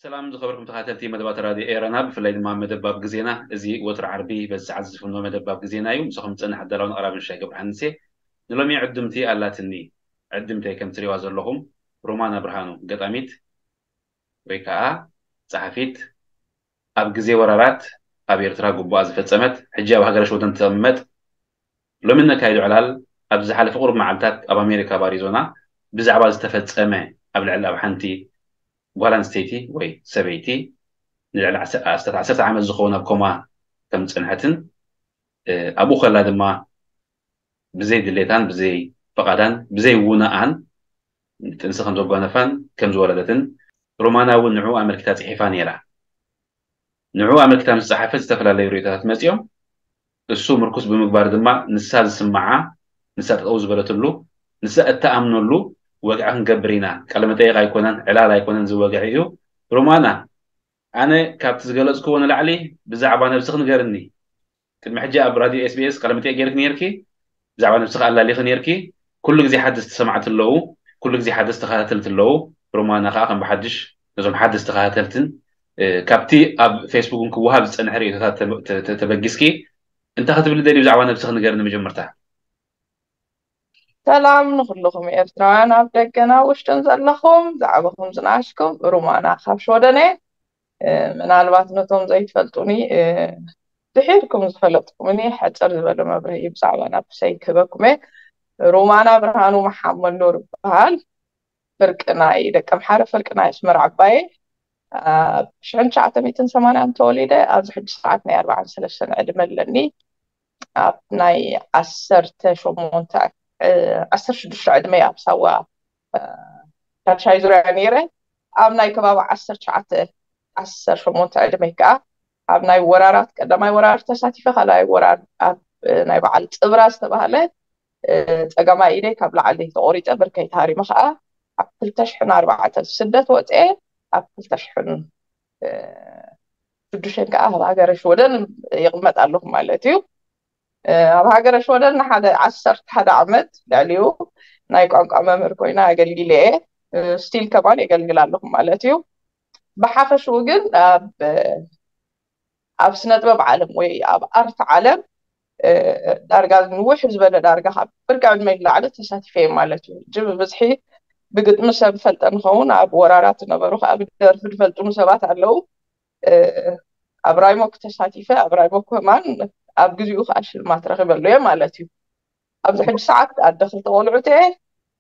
ሰላም ዝኸበርኩም ተኸታተልቲ መደባት ራድዮ ኤረና፣ ብፍላይ ድማ መደባብ ግዜና። እዚ ወትሩ ዓርቢ በዚ ሰዓት ዝፍኖ መደባብ ግዜና እዩ። ምሳኹም ዝጸንሕ ኣዳላውን ኣቕራብን ሻይ ገብረሃንሴ። ንሎሚ ዕድምቲ ኣላትኒ። ዕድምተይ ከም ትሪዋ ዘለኹም ሮማና ብርሃኑ፣ ገጣሚት ወይ ከዓ ጸሓፊት፣ ኣብ ግዜ ወራራት ኣብ ኤርትራ ግቡኣ ዝፈጸመት፣ ሕጂ ኣብ ሃገረ ሽወደን ትቕመጥ፣ ሎሚ ነካይዶ ዕላል ኣብ ዝሓለፈ ቁሩብ መዓልታት ኣብ ኣሜሪካ ኣብ ኣሪዞና ብዛዕባ ዝተፈጸመ ኣብ ልዕሊ ኣብ ሓንቲ ጓል ኣንስተይቲ ወይ ሰበይቲ ንልዕሊ ዓሰርተ ዓመት ዝኸውን ኣብ ኮማ ከም ዝጸንሐትን ኣብኡ ከላ ድማ ብዘይ ድሌታን ብዘይ ፈቓዳን ብዘይ ውነኣን ጥንሲ ከም ዘጓነፋን ከም ዝወለደትን ሮማና እውን ንዕኡ ኣመልኪታ ጽሒፋ ነይራ። ንዕኡ ኣመልኪታ ምስ ጸሓፈት ዝተፈላለዩ ርእይቶታት መጺኦም። እሱ ምርኩስ ብምግባር ድማ ንሳ ዝስምዓ፣ ንሳ ጠጠው ዝበለትሉ፣ ንሳ እትኣምነሉ ወግዒ ክንገብር ኢና። ቃለ መጠይቕ ኣይኮነን፣ ዕላል ኣይኮነን፣ እዚ ወግዒ እዩ። ሮማና፣ ኣነ ካብቲ ዝገለጽክዎ ንላዕሊ ብዛዕባ ነብስኺ ንገርኒ። ቅድሚ ሕጂ ኣብ ራድዮ ኤስቢኤስ ቃለ መጠይቕ ጌርኪ ኔርኪ፣ ብዛዕባ ነብስኺ ኣላሊኺ ኔርኪ። ኩሉ ግዜ ሓደስቲ ሰማዕቲ ኣለዉ፣ ኩሉ ግዜ ሓደስቲ ተኸታተልቲ ኣለዉ። ሮማና ከኣ ከም ብሓድሽ ነዞም ሓደስቲ ተኸታተልትን፣ እ፣ ካብቲ ኣብ ፌስቡክ እውን ክወሃብ ዝጸንሐ ርእይቶታት ተ-፣ ተ-፣ ተ-፣ ተበጊስኪ እንታይ ክትብሊ ደልዩ? ብዛዕባ ነብስኺ ንገርኒ መጀመርታ። ሰላም ንኹልኹም ኤርትራውያን ኣብ ደገን ኣብ ውሽጥን ዘለኹም፣ ዛዕባኹም ዝነኣሽኩም ሩማና ካብ ሽወደን እየ። እ፣ ምናልባት ነቶም ዘይትፈልጡኒ፣ እ፣ ድሒርኩም ዝፈለጥኩምኒ ሕጽር ዝበለ መብርሂ ብዛዕባ ናብሰይ ክህበኩም እየ። ሩማና ብርሃኑ መሓመድ ኑር እበሃል። ፍርቂ ናይ ደቀምሓረ፣ ፍርቂ ናይ ኣስመራ ዓባየ። ኣብ ሽሕን ትሽዓተ ሚእትን ሰማንያን ተወሊደ፣ ኣብዚ ሕጂ ሰዓት ናይ ኣርባዓን ሰለስተን ዕድመ ኣለኒ። ኣብ ናይ ዓሰርተ ሸሞንተ፣ እ፣ ዓሰርተ ሽዱሽተ ዕድመ ኣብ ሳዋ፣ እ፣ ሻድሻይ ዙርያ ነይረ። ኣብ ናይ ከባቢ ዓሰርተ ትሽዓተ፣ ዓሰርተ ሸሞንተ ዕድመ ከኣ ኣብ ናይ ወራራት፣ ቀዳማይ ወራር ተሳቲፈ፣ ካልኣይ ወራር ኣብ፣ እ፣ ናይ በዓል ጽብራ ዝተባህለ፣ እ፣ ጸጋማይ ኢደይ ካብ ላዕሊ ተቖሪጸ፣ ብርከይ ተሃሪመ ከኣ ኣብ ክልተ ሽሕን ኣርባዕተን ስደት ወጽኤ፣ ኣብ ክልተ ሽሕን ሽዱሽተን ከኣ ኣብ ሃገረ ሽወደን ይቕመጥ ኣለኹ ማለት እዩ። እ፣ ኣብ ሃገረ ሽወደን ንሓደ ዓሰርተ ሓደ ዓመት ልዕሊኡ ናይ ቋንቋ መምህር ኮይና ኣገልጊለ እየ። እ፣ ስቲል ከማን የገልግል ኣለኹ ማለት እዩ። ብሓፈሽኡ ግን ኣብ፣ ኣብ ስነ ጥበብ ዓለም ወይ ኣብ ኣርት ዓለም፣ እ፣ ዳርጋ ንውሕ ዝበለ ዳርጋ ካብ ፍርቂ ዕድመይ ንላዕሊ ተሳቲፈ እየ ማለት እዩ። ሕጂ ብብዝሒ ብግጥሚ ሰብ ፈልጠ ንኸውን፣ ኣብ ወራራት ዝነበሩ ከኣ ብደርፊ ዝፈልጡኒ ሰባት ኣለዉ። እ፣ ኣብ ራይሞክ ተሳቲፈ፣ ኣብ ራይሞክ ከማን ኣብ ግዜኡ ከኣ ሽልማት ረኺበሉ እየ ማለት እዩ። ኣብዚ ሕጂ ሰዓት ኣደ ክልተ ቆልዑት እየ።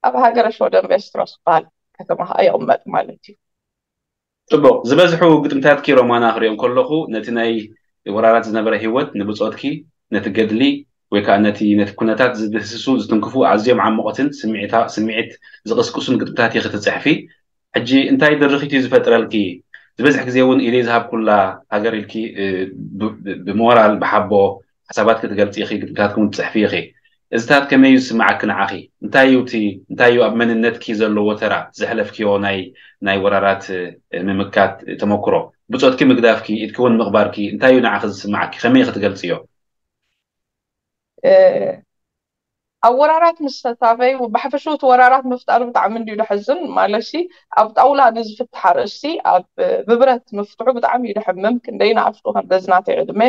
ኣብ ሃገረ ሽወደን ቬስትሮስ ዝበሃል ከተማ ከኣ ይቕመጥ ማለት እዩ። ጽቡቕ። ዝበዝሑ ግጥምታትኪ ሮማና ክሪኦም ከለኹ፣ ነቲ ናይ ወራራት ዝነበረ ህይወት፣ ንብጾትኪ፣ ነቲ ገድሊ፣ ወይ ከኣ ነቲ፣ ነቲ ኩነታት ዝድህስሱ፣ ዝትንክፉ ኣዝዮም ዓሙቕትን ስምዒታ-፣ ስምዒት ዝቕስቅሱን ግጥምታት ኢኺ ትጽሕፊ። ሕጂ እንታይ ድርኺት እዩ ዝፈጥረልኪ? ዝበዝሕ ግዜ እውን ኢደይ ዝሃብኩላ ሃገር ኢልኪ፣ እ፣ ብ-፣ ብ-፣ ብሞራል፣ ብሓቦ ሓሳባት ክትገልጺ ኢኺ፣ ግጥምታት እውን ትጽሕፊ ኢኺ። እዚታት ከመይ እዩ ዝስምዓኪ ንዓኺ? እንታይ እዩ እቲ፣ እንታይ እዩ ኣብ መንነትኪ ዘለዎ ተራ? ዘሕለፍክዮ ናይ፣ ናይ ወራራት፣ እ፣ ምምካት ተመኩሮ፣ ብጾትኪ ምግዳፍኪ፣ ኢድኪ እውን ምቕባርኪ፣ እንታይ እዩ ንዓኺ ዝስምዓኪ? ከመይ ኢኺ ትገልጽዮ? እ፣ ኣብ ወራራት ምስታፈይ፣ ብሓፈሽኡ እቲ ወራራት ምፍጣር ብጣዕሚ እንድዩ ደሕዝን። ማለትሲ፣ ኣብ ጣውላ ንዝፍትሕ ኣርእስቲ፣ ኣብ፣ ብብረት ምፍትሑ ብጣዕሚ እዩ ደሕምም። ክንደይ ንኣሽቱ ከም በዚ ናተይ ዕድመ፣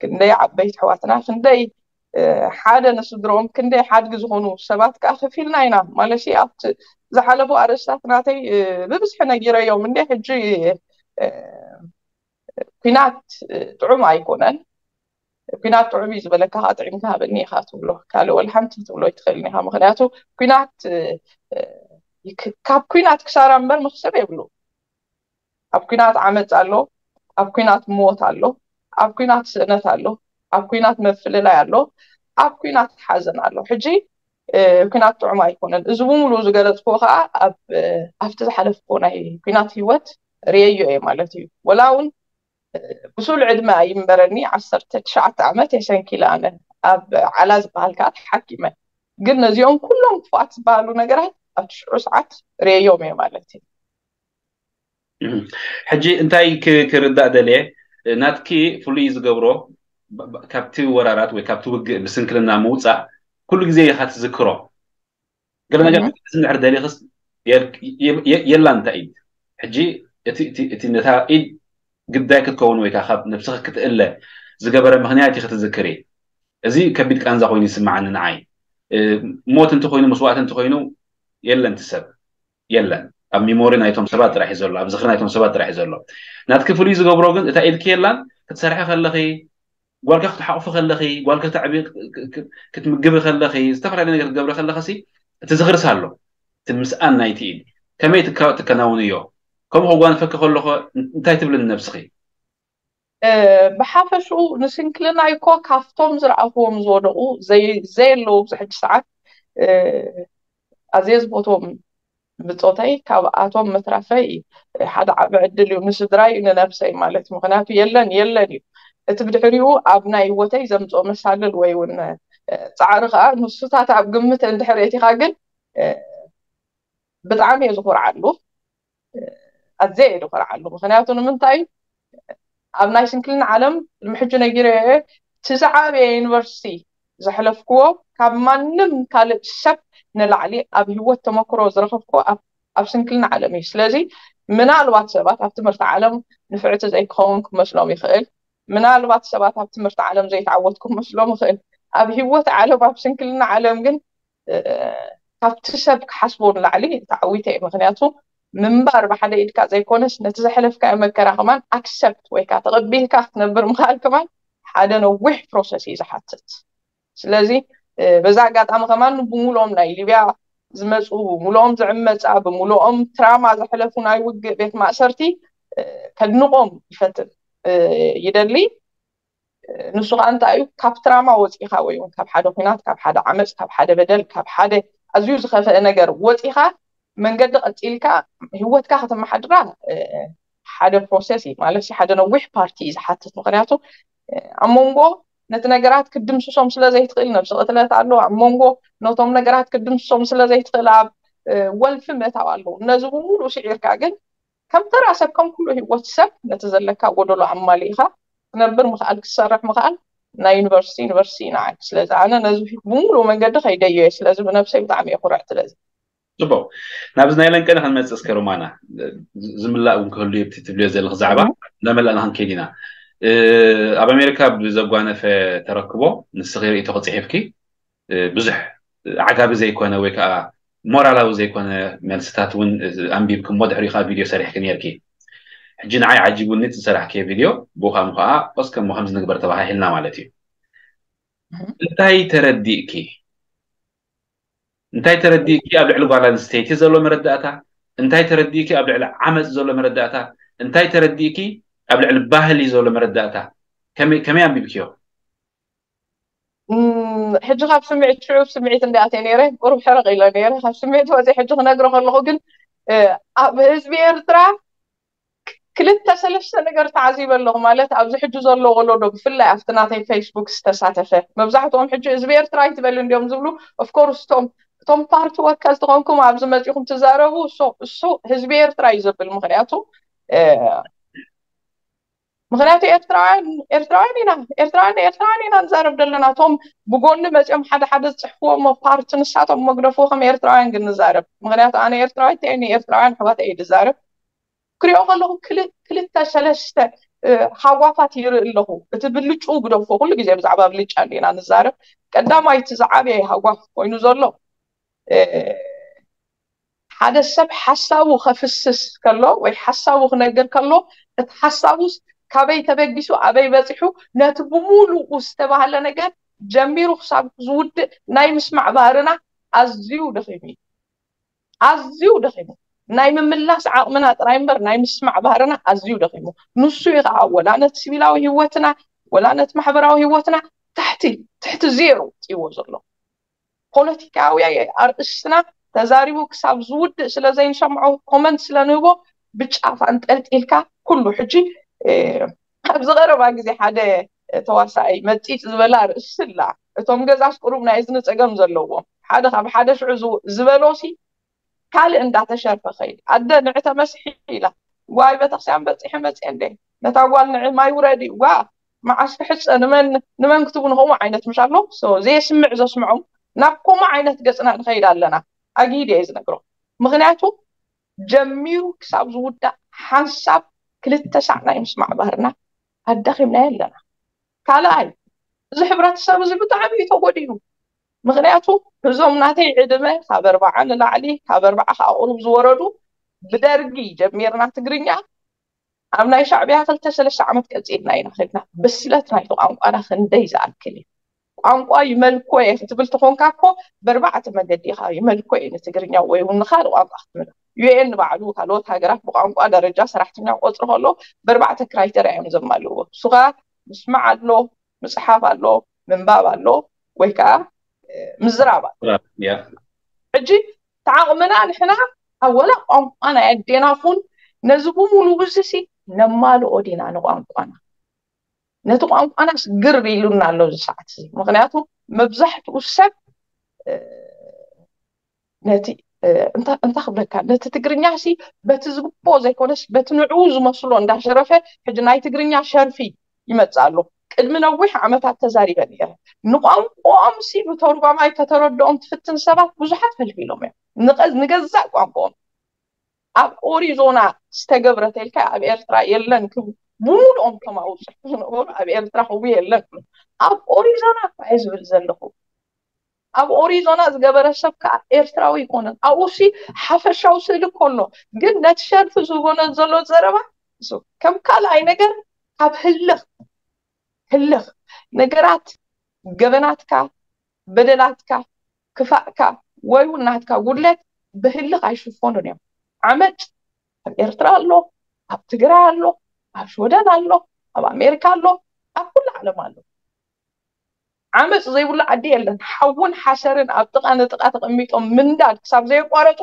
ክንደይ ዓበይቲ ኣሕዋትና፣ ክንደይ፣ እ፣ ሓደ ንስድርኦም፣ ክንደይ ሓድጊ ዝኾኑ ሰባት ከኣ ከፊልና ኢና። ማለትሲ፣ ኣብቲ ዝሓለፉ ኣርእስታት ናተይ፣ እ፣ ብብዝሒ ነጊረዮም እንዴ፣ ሕጂ፣ እ፣ ኲናት፣ እ፣ ጥዑም ኣይኮነን። ኲናት ጥዑም እዩ ዝበለካ ከኣ ጥዒምካ ሃበኒ ኢኻ ትብሎ። ካልእ ወላ ሓንቲ ክትብሎ ኣይትኽእልን ኢኻ። ምኽንያቱ ኲናት፣ እ፣ እ፣ ይክ-፣ ካብ ኲናት ክሳራ እምበር መኽሰብ የብሉ። ኣብ ኲናት ዓመጽ ኣሎ፣ ኣብ ኲናት ሞት ኣሎ፣ ኣብ ኲናት ስእነት ኣሎ። ኣብ ኩናት መፍልላይ ኣሎ፣ ኣብ ኩናት ሓዘን ኣሎ። ሕጂ እ፣ ኩናት ጥዑም ኣይኮነን። እዚ ብምሉኡ ዝገለፅኩዎ ከዓ ኣብ እ፣ ኣብቲ ዝሓለፍኩዎ ናይ ኩናት ህይወት ርእየዮ እየ ማለት እዩ። ወላ እውን እ፣ ብሱል ዕድመ ኣይንበረኒ፣ ዓሰርተ ትሽዓተ ዓመት የሰንኪለ ኣነ ኣብ ዓላ ዝበሃል ከዓ ተሓኪመ። ግን ነዚኦም ኩሎም ክፉኣት ዝበሃሉ ነገራት ኣብቲ ሽዑ ሰዓት ርእየዮም እየ ማለት እዩ። ሕጂ እንታይ ክ- ክርዳእ ደልየ፣ ናትኪ ፍሉይ ዝገብሮ ብ- ብ- ካብቲ ወራራት ወይ ካብቲ ውግእ ብስንክልና ምውፃእ ኩሉ ግዜ ኢኻ ትዝክሮ። ገለ ነገር ክትሕዝ እንድሕር ደሊኽስ የል- የ- የ- የላን እንታይ ኢድ። ሕጂ እቲ እቲ- እቲ ነታ ኢድ ግዳይ ክትከውን ወይ ከዓ ካብ ነብስኺ ክትእለ ዝገበረ ምኽንያት እዩ ክትዝክሪ። እዚ ከቢድ ቃንዛ ኮይኑ ይስምዓኒ ንዓይ። እ፣ ሞት እንተኾይኑ፣ መስዋእቲ እንተኾይኑ የለን እቲ ሰብ። የለን። ኣብ ሚሞሪ ናይቶም ሰባት ጥራሕ እዩ ዘሎ፣ ኣብ ዝኽሪ ናይቶም ሰባት ጥራሕ እዩ ዘሎ። ናትኪ ፍሉይ ዝገብሮ ግን እታ ኢድኪ የላን። ክትሰርሒ ከለኺ፣ ጓልካ ክትሓቑፊ ከለኺ፣ ጓልካ ክተዕቢ ክትምግቢ ከለኺ፣ ዝተፈላለዩ ነገር ክትገብሪ ከለኺ ሲ እቲ ዝኽርስ ኣሎ። እቲ ምስኣን ናይቲ ኢድ ከመይ ትካ- ትከናውንዮ? ከምኡ ከጓንፈኪ ከለኹ እንታይ ትብሊ ንነብስኺ? እ፣ ብሓፈሽኡ ንስንክልናይ እኮ ካብቶም ዝረኣኽዎም ዝወደቑ ዘይ- ዘየለዉ ኣብዚ ሕጂ ሰዓት እ፣ ኣዝየ ዝፈትዎም ብፆተይ ካብኣቶም ምትራፈይ ሓደ ዓቢ ዕድል እዩ፣ ንስድራይ ንነብሰይ ማለት እዩ። ምክንያቱ የለን የለን እዩ እቲ ብድሕሪኡ ኣብ ናይ ህይወተይ ዘምፅኦ መሳልል ወይ እውን እ፣ ፃዕሪ ከዓ ንሱታት ኣብ ግምት እንድሕር የእቲኻ ግን እ፣ ብጣዕሚ እየ ዝኮርዓሉ። ኣዝየ እየ ዝኮርዓሉ። ምክንያቱ ንምንታይ ኣብ ናይ ስንክልና ዓለም ቅድሚ ሕጂ ነጊረ እየ፣ እቲ ዝዓበየ ዩኒቨርሲቲ ዘሕለፍክዎ ካብ ማንም ካልእ ሰብ ንላዕሊ ኣብ ህይወት ተመክሮ ዝረኸብክዎ ኣብ ኣብ ስንክልና ዓለም እዩ። ስለዚ ምናልባት ሰባት ኣብ ትምህርቲ ዓለም ንፍዕቲ ዘይክኸውን ክመስሎም ይኽእል። ምናልባት ሰባት ኣብ ትምህርቲ ዓለም ዘይተዓወትኩ ክመስሎም ይኽእል። ኣብ ህይወት ዓለም ኣብ ስንክልና ዓለም ግን እ፣ ካብቲ ሰብ ክሓስቦ ንላዕሊ ተዓዊተ እየ። ምክንያቱ ምንባር ብሓደ ኢድካ ዘይኮነስ ነቲ ዘሕለፍካዮ መከራ ከማን ኣክሰፕት ወይ ከዓ ተቐቢልካ ክትነብር ምኽኣል ከማን ሓደ ነዊሕ ፕሮሰስ እዩ ዝሓትት። ስለዚ እ፣ በዛ ኣጋጣሚ ከማን ብሙሉኦም ናይ ሊብያ ዝመፁ፣ ብሙሉኦም ዝዕመፃ፣ ብሙሉኦም ትራማ ዘሕለፉ ናይ ውግእ ቤት ማእሰርቲ እ፣ ከድንቖም ይፈትን እ፣ ይደሊ። ንሱ ከዓ እንታይ እዩ፣ ካብ ትራማ ወፂኻ ወይ እውን ካብ ሓደ ኩናት፣ ካብ ሓደ ዓመፅ፣ ካብ ሓደ በደል፣ ካብ ሓደ ኣዝዩ ዝኸፈአ ነገር ወፂኻ መንገዲ ቀፂልካ ህይወትካ ከተመሓድራ እ፣ ሓደ ፕሮሰስ እዩ ማለት ሓደ ነዊሕ ፓርቲ እዩ ዝሓትት። ምክንያቱ እ፣ ኣብ መንጎ ነቲ ነገራት ክድምስሶም ስለ ዘይትኽእል ነብሲ ቅትለት ኣሎ፣ ኣብ መንጎ ነቶም ነገራት ክድምስሶም ስለ ዘይትኽእል ኣብ እ፣ ወልፊ ምእታው ኣለዉ። ነዚ ብምሉእ ስዒርካ ግን ከም ተራ ሰብ ከም ኩሉ ህይወት ሰብ ነቲ ዘለካ ጎደሎ ኣማሊእኻ ክትነብር ምኽኣል ክትሰርሕ ምኽኣል ናይ ዩኒቨርሲቲ ዩኒቨርሲቲ ኢና። ስለዚ ኣነ ነዚ ብምሉእ መንገዲ ከይደዮ እየ። ስለዚ ብነብሰይ ብጣዕሚ እየ ኩርዕቲ ለዚ። ፅቡቅ፣ ናብዚ ናይ ለንቀነ ክንመፅእ እስከ ሮማና። ዝምላእ እውን ክህሉ እዩ እቲ ትብልዮ ዘለኽ ዛዕባ እናመላእና ክንከይድ ኢና። ኣብ ኣሜሪካ ብዘጓነፈ ተረክቦ ንስኺ ርእይቶ ክፅሒፍኪ ብዙሕ ዓጋቢ ዘይኮነ ወይ ከዓ ሞራላዊ ዘይኮነ መልስታት እውን ኣንቢብኪ እሞ ድሕሪኡ ከዓ ቪድዮ ሰሪሕኪ ነርኪ። ሕጂ ንዓይ ዓጂቡኒ እቲ ዝሰራሕክዮ ቪድዮ፣ ብኡ ከዓ ምኸዓ እስከ እሞ ከምዚ ንግበር ተባሃሂልና ማለት እዩ። እንታይ ተረዲእኪ? እንታይ ተረዲእኪ ኣብ ልዕሊ ጓል ኣንስተይቲ ዘሎ መረዳእታ? እንታይ ተረዲእኪ ኣብ ልዕሊ ዓመፅ ዘሎ መረዳእታ? እንታይ ተረዲእኪ ኣብ ልዕሊ ባህሊ ዘሎ መረዳእታ? ከመይ ኣንቢብክዮ? ሕጂ ካብ ስምዒት ሽዑ ስምዒት እንዳኣትየ ነይረ፣ ቁሩብ ሕርቕ ኢለ ነይረ። ካብ ስምዒት ወፂ ሕጂ ክነግሮ ከለኹ ግን ኣብ ህዝቢ ኤርትራ ክልተ ሰለስተ ነገር ተዓዚበ ኣለኹ። ማለት ኣብዚ ሕጂ ዘሎ ወለዶ ብፍላይ ኣብቲ ናተይ ፌስቡክ ዝተሳተፈ መብዛሕትኦም ሕጂ ህዝቢ ኤርትራ ኣይትበል እንዲዮም ዝብሉ። ኦፍኮርስ እቶም እቶም ፓርቲ ወከልቲ ኮንኩም ኣብዚ መፂኹም ትዛረቡ እሱ ህዝቢ ኤርትራ እዩ ዘብል። ምክንያቱ ምክንያቱ ኤርትራውያን ኤርትራውያን ኢና ኤርትራውያን ኤርትራውያን ኢና ንዛረብ ዘለና። እቶም ብጎኒ መፂኦም ሓደ ሓደ ዝፅሕፍዎ እሞ ፓርቲ ንሳቶም መግደፍዎ ከም ኤርትራውያን ግን ንዛረብ። ምክንያቱ ኣነ ኤርትራዊት እየ፣ ንኤርትራውያን ኣሕዋት እየ ዝዛረብ። ክሪኦ ከለኹ ክልተ ሰለስተ ሃዋፋት ይርኢ ኣለኹ። እቲ ብልጭኡ ግደፎ፣ ኩሉ ግዜ ብዛዕባ ብልጫ እንዲና ንዛረብ። ቀዳማይ እቲ ዝዓበየ ሃዋፍ ኮይኑ ዘሎ ሓደ ሰብ ሓሳቡ ከፍስስ ከሎ ወይ ሓሳቡ ክነግር ከሎ እቲ ሓሳቡስ ካበይ ተበጊሱ ኣበይ በፂሑ ነቲ ብሙሉኡ ዝተባህለ ነገር ጀሚሩ ክሳብ ዝውድእ ናይ ምስማዕ ባህርና ኣዝዩ ደኺሙ እዩ። ኣዝዩ ደኺሙ። ናይ ምምላስ ዓቕምና ጥራይ እምበር ናይ ምስማዕ ባህርና ኣዝዩ ደኺሙ። ንሱ እዩ ከዓ ወላ ነቲ ሲቪላዊ ህይወትና ወላ ነቲ ማሕበራዊ ህይወትና ታሕቲ ትሕቲ ዜሮ ውፅዎ ዘሎ። ፖለቲካዊ ኣርእስትና ተዛሪቡ ክሳብ ዝውድእ ስለ ዘይንሰምዖ፣ ኮመንት ስለ ንህቦ ብጫፍ ኣንጠልጢልካ ኩሉ። ሕጂ ኣብዚ ቀረባ ግዜ ሓደ ተዋሳኣይ መፂፅ ዝበላ ርእስላ እቶም ገዛስ ቁሩብ ናይ እዝኒ ፀገም ዘለዎም ሓደ ካብ ሓደ ሽዑ ዝበሎሲ ካልእ እንዳተሸርፈ ኸይድ ኣደ ንዕተ መስሒ ኢላ ዋይ ቤተክርስቲያን በፂሐ መፅአ እንደ ነታ ጓል ንዕ ማይ ውረዲ ዋ መዓስ ክሕፀ ንመን ክትቡ ንኸምኡ ዓይነት ምሽ ኣሎ። ዘየስምዕ ዘስምዖም ናብ ከምኡ ዓይነት ገፅና ንኸይድ ኣለና። ኣጊድ እየ ዝነግሮ። ምክንያቱ ጀሚሩ ክሳብ ዝውዳእ ሓንሳብ ክልተ ሳዕ ናይ ምስማዕ ባህርና ኣዳኺምናዮ ኣለና። ካልኣይ፣ እዚ ሕብረተሰብ እዚ ብጣዕሚ እዩ ተጎዲኡ። ምክንያቱ እዞም ናተይ ዕድመ ካብ ኣርባዓ ንላዕሊ ካብ ኣርባዓ ከዓ ቁሩብ ዝወረዱ ብደርጊ ጀሚርና ትግርኛ ኣብ ናይ ሻዕብያ ክልተ ሰለስተ ዓመት ቀፂልና ኢና ከድና። ብስለት ናይቲ ቋንቋና ክንደይ ዝኣክል እዩ። ቋንቋ ይመልኮ እየ ክትብል ተኾንካ እኮ ብኣርባዕተ መገዲ ኢኻ ይመልኮ እየ ንትግርኛ ወይ እውን ንካልእ ቋንቋ ክትምለ። ዩኤን ባዕሉ ካልኦት ሃገራት ብቋንቋ ደረጃ ሰራሕተኛ ቆፅሪ ከሎ ብኣርባዕተ ክራይተርያ እዮም ዘማልእዎ። ንሱ ከዓ ምስማዕ ኣሎ፣ ምፅሓፍ ኣሎ፣ ምንባብ ኣሎ ወይ ከዓ ምዝራብ ኣሎ። ሕጂ ተዓቕምና ንሕና ኣብ ወላ ቋንቋ ናይ ኣዴና ኹን ነዚ ብምሉ ብዙ ሲ ነማልኦ ዲና ንቋንቋና ነቲ ቋንቋናስ ግር ኢሉና ኣሎ እዚ ሰዓት እዚ። ምክንያቱ መብዛሕትኡ ሰብ ነቲ እንታይ ክብለካ ነቲ ትግርኛ ሲ በቲ ዝግብኦ ዘይኮነስ በቲ ንዕኡ ዝመስሎ እንዳሸረፈ ሕጂ ናይ ትግርኛ ሸርፊ ይመፅእ ኣሎ። ቅድሚ ነዊሕ ዓመታት ተዛሪበ ነይረ። ንቋንቋኦም ሲ ብተርጓማይ ከተረድኦም ትፍትን ሰባት ብዙሓት ፈልፊሎም እዮም ንገዛእ ቋንቋኦም። ኣብ ኦሪዞና ዝተገብረ ተልካ ኣብ ኤርትራ የለን ክብ ብሙሉኦም ከማኡ ዝፅሕፉ ዝነበሩ ኣብ ኤርትራ ከምኡ የለን። ኣብ ኦሪዞና እኳ እየ ዝብል ዘለኹ። ኣብ ኦሪዞና ዝገበረ ሰብ ከዓ ኤርትራዊ ይኮነን። ኣብኡ ሲ ሓፈሻዊ ስእሊ እኮ ኣሎ፣ ግን ነቲ ሸርፊ ዝህቦነ ዘሎ ዘረባ እሱ ከም ካልኣይ ነገር ካብ ህልኽ ህልኽ ነገራት ገበናትካ በደላትካ ክፋእካ ወይ እውን ናትካ ጉድለት ብህልኽ ኣይሽፈኑን እዮም። ዓመፅ ኣብ ኤርትራ ኣሎ፣ ኣብ ትግራይ ኣሎ፣ ኣብ ሽወደን ኣሎ፣ ኣብ ኣሜሪካ ኣሎ፣ ኣብ ኩሉ ዓለም ኣሎ። ዓመፅ ዘይብሉ ዓዲ የለን። ሓውን ሓሰርን ኣብ ጥቃ ንጥቃ ተቀሚጦም ምንዳድ ክሳብ ዘየቋረፁ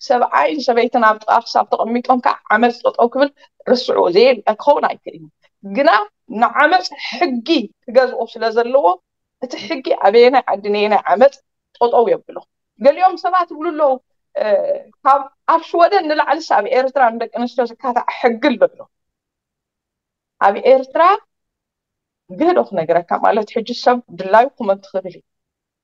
ሰብኣይን ሰበይትን ኣብ ጥቃ ክሳብ ተቀሚጦም ከዓ ዓመፅ ጠጠው ክብል ርስዑ ዘየለ ክኸውን ኣይክእል እዩ። ግና ንዓመፅ ሕጊ ክገዝኦ ስለ ዘለዎ እቲ ሕጊ ኣበየናይ ዓዲ ነየናይ ዓመፅ ጠጠው የብሎ። ገሊኦም ሰባት ይብሉ ኣለዉ ካብ ኣብ ሽወደን ንላዕልስ ኣብ ኤርትራ ንደቂ ኣንስትዮ ዝካታዕ ሕጊ ኣሎ ኣሎ። ኣብ ኤርትራ ግህዶ ክነግረካ ማለት ሕጂ ሰብ ድላዩ ኮመንት ክብል እዩ።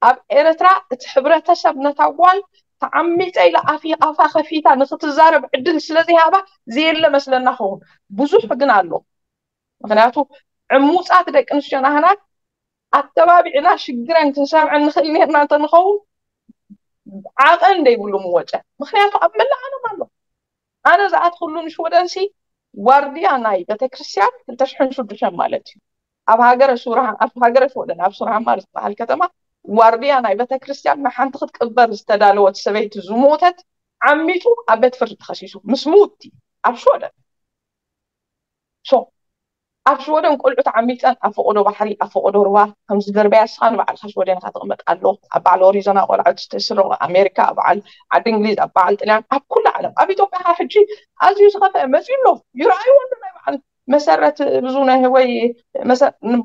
ኣብ ኤርትራ እቲ ሕብረተሰብ ነታ ጓል ተዓሚፀ ኢለ ኣፊ ኣፋ ከፊታ ንክትዛረብ ዕድል ስለ ዘይሃባ ዘየለ መስለና ኸውን። ብዙሕ ግን ኣሎ። ምክንያቱ ዕሙፃት ደቂ ኣንስትዮ ናህና ኣተባቢዕና ሽግረን ክንሰምዐን ንኽእል ነርና እንተንኸውን ዓቐን ደይብሉ ምወጨ። ምክንያቱ ኣብ መላእ ዓለም ኣሎ። ኣነ ዝኣትክሉ ንሽወደንሲ ዋርድያ ናይ ቤተክርስትያን ክልተ ሽሕን ሽዱሽተን ማለት እዩ። ኣብ ሃገረ ሱራ ኣብ ሃገረ ሽወደን ኣብ ሱራሃማ ዝበሃል ከተማ ዋርድያ ናይ ቤተክርስትያን ንሓንቲ ክትቅበር ዝተዳለወት ሰበይቲ ዝሞተት ዓሚፁ ኣብ ቤት ፍርዲ ተኸሲሱ ምስ ምውቲ ኣብ ሽወደን። ሶ ኣብ ሽወደን ቆልዑ ተዓሚፀን ኣብ ፈቆዶ ባሕሪ ኣብ ፈቆዶ ሩባ ከም ዝደርበያ እስኻ ንባዕልካ ሽወደን ኢካ ትቕመጥ ኣሎ። ኣብ በዓል ኦሪዞና ቆልዑ ተስርቑ ኣሜሪካ ኣብ በዓል ዓዲ እንግሊዝ ኣብ በዓል ጥልያን ኣብ ኩሉ ዓለም ኣብ ኢትዮጵያ ካብ ሕጂ ኣዝዩ ዝኸፈአ መፅዩ ኣሎ። ይረኣይዎ ኣሎ ናይ በዓል መሰረት ብዙነህ ወይ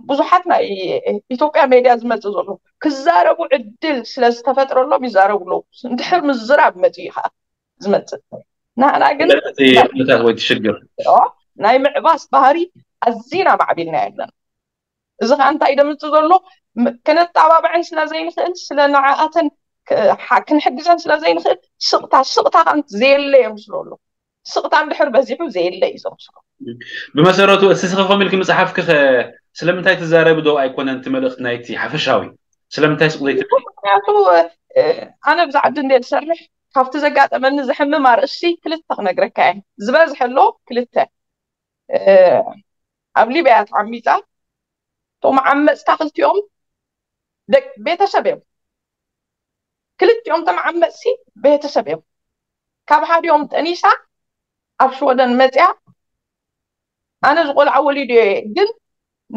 ብዙሓት ናይ ኢትዮጵያ ሜድያ ዝመፅእ ዘሎ ክዛረቡ ዕድል ስለ ዝተፈጥረሎም ይዛረቡ ኣለዉ። እንድሕር ምዝራብ መፅዩ ከዓ ዝመፅእ ናና ግን ኩነታት ወይ ትሽግር ናይ ምዕባስ ባህሪ ኣዚና ማዕቢልና ኣለና። እዚ ከዓ እንታይ ደምፅእ ዘሎ ከነጣባብዐን ስለ ዘይንኽእል ስለ ንዓኣተን ክንሕግዘን ስለ ዘይንኽእል ስቕታ ስቕታ ከዓ ዘየለ እዮም ስለ ኣሎ ስቕታ እንድሕር በዚሑ ዘየለ እዩ ዘምስሎ። ብመሰረቱ እስስኸ ከም ኢልኪ ምፅሓፍኪ ስለምንታይ ትዛረቢ ዶ ኣይኮነን እቲ መልእክቲ ናይቲ ሓፈሻዊ ስለምንታይ ስቕ ዘይትብል? ምክንያቱ ኣነ ብዛ ዓዲ እንደ ዝሰርሕ ካብቲ ዘጋጠመኒ ዘሕምም ኣርእስቲ ክልተ ክነግረካ እየ። ዝበዝሐ ኣሎ ክልተ ኣብ ሊብያ ተዓሚፃ እቶም ዓመፅታ ክልቲኦም ቤተሰብ እዮም። ክልቲኦም እቶም ዓመፅቲ ቤተሰብ እዮም። ካብ ሓዲኦም ጠኒሳ ኣብ ሽወደን መፅያ ኣነ ዝቆልዓ ወሊዱ እየ ግን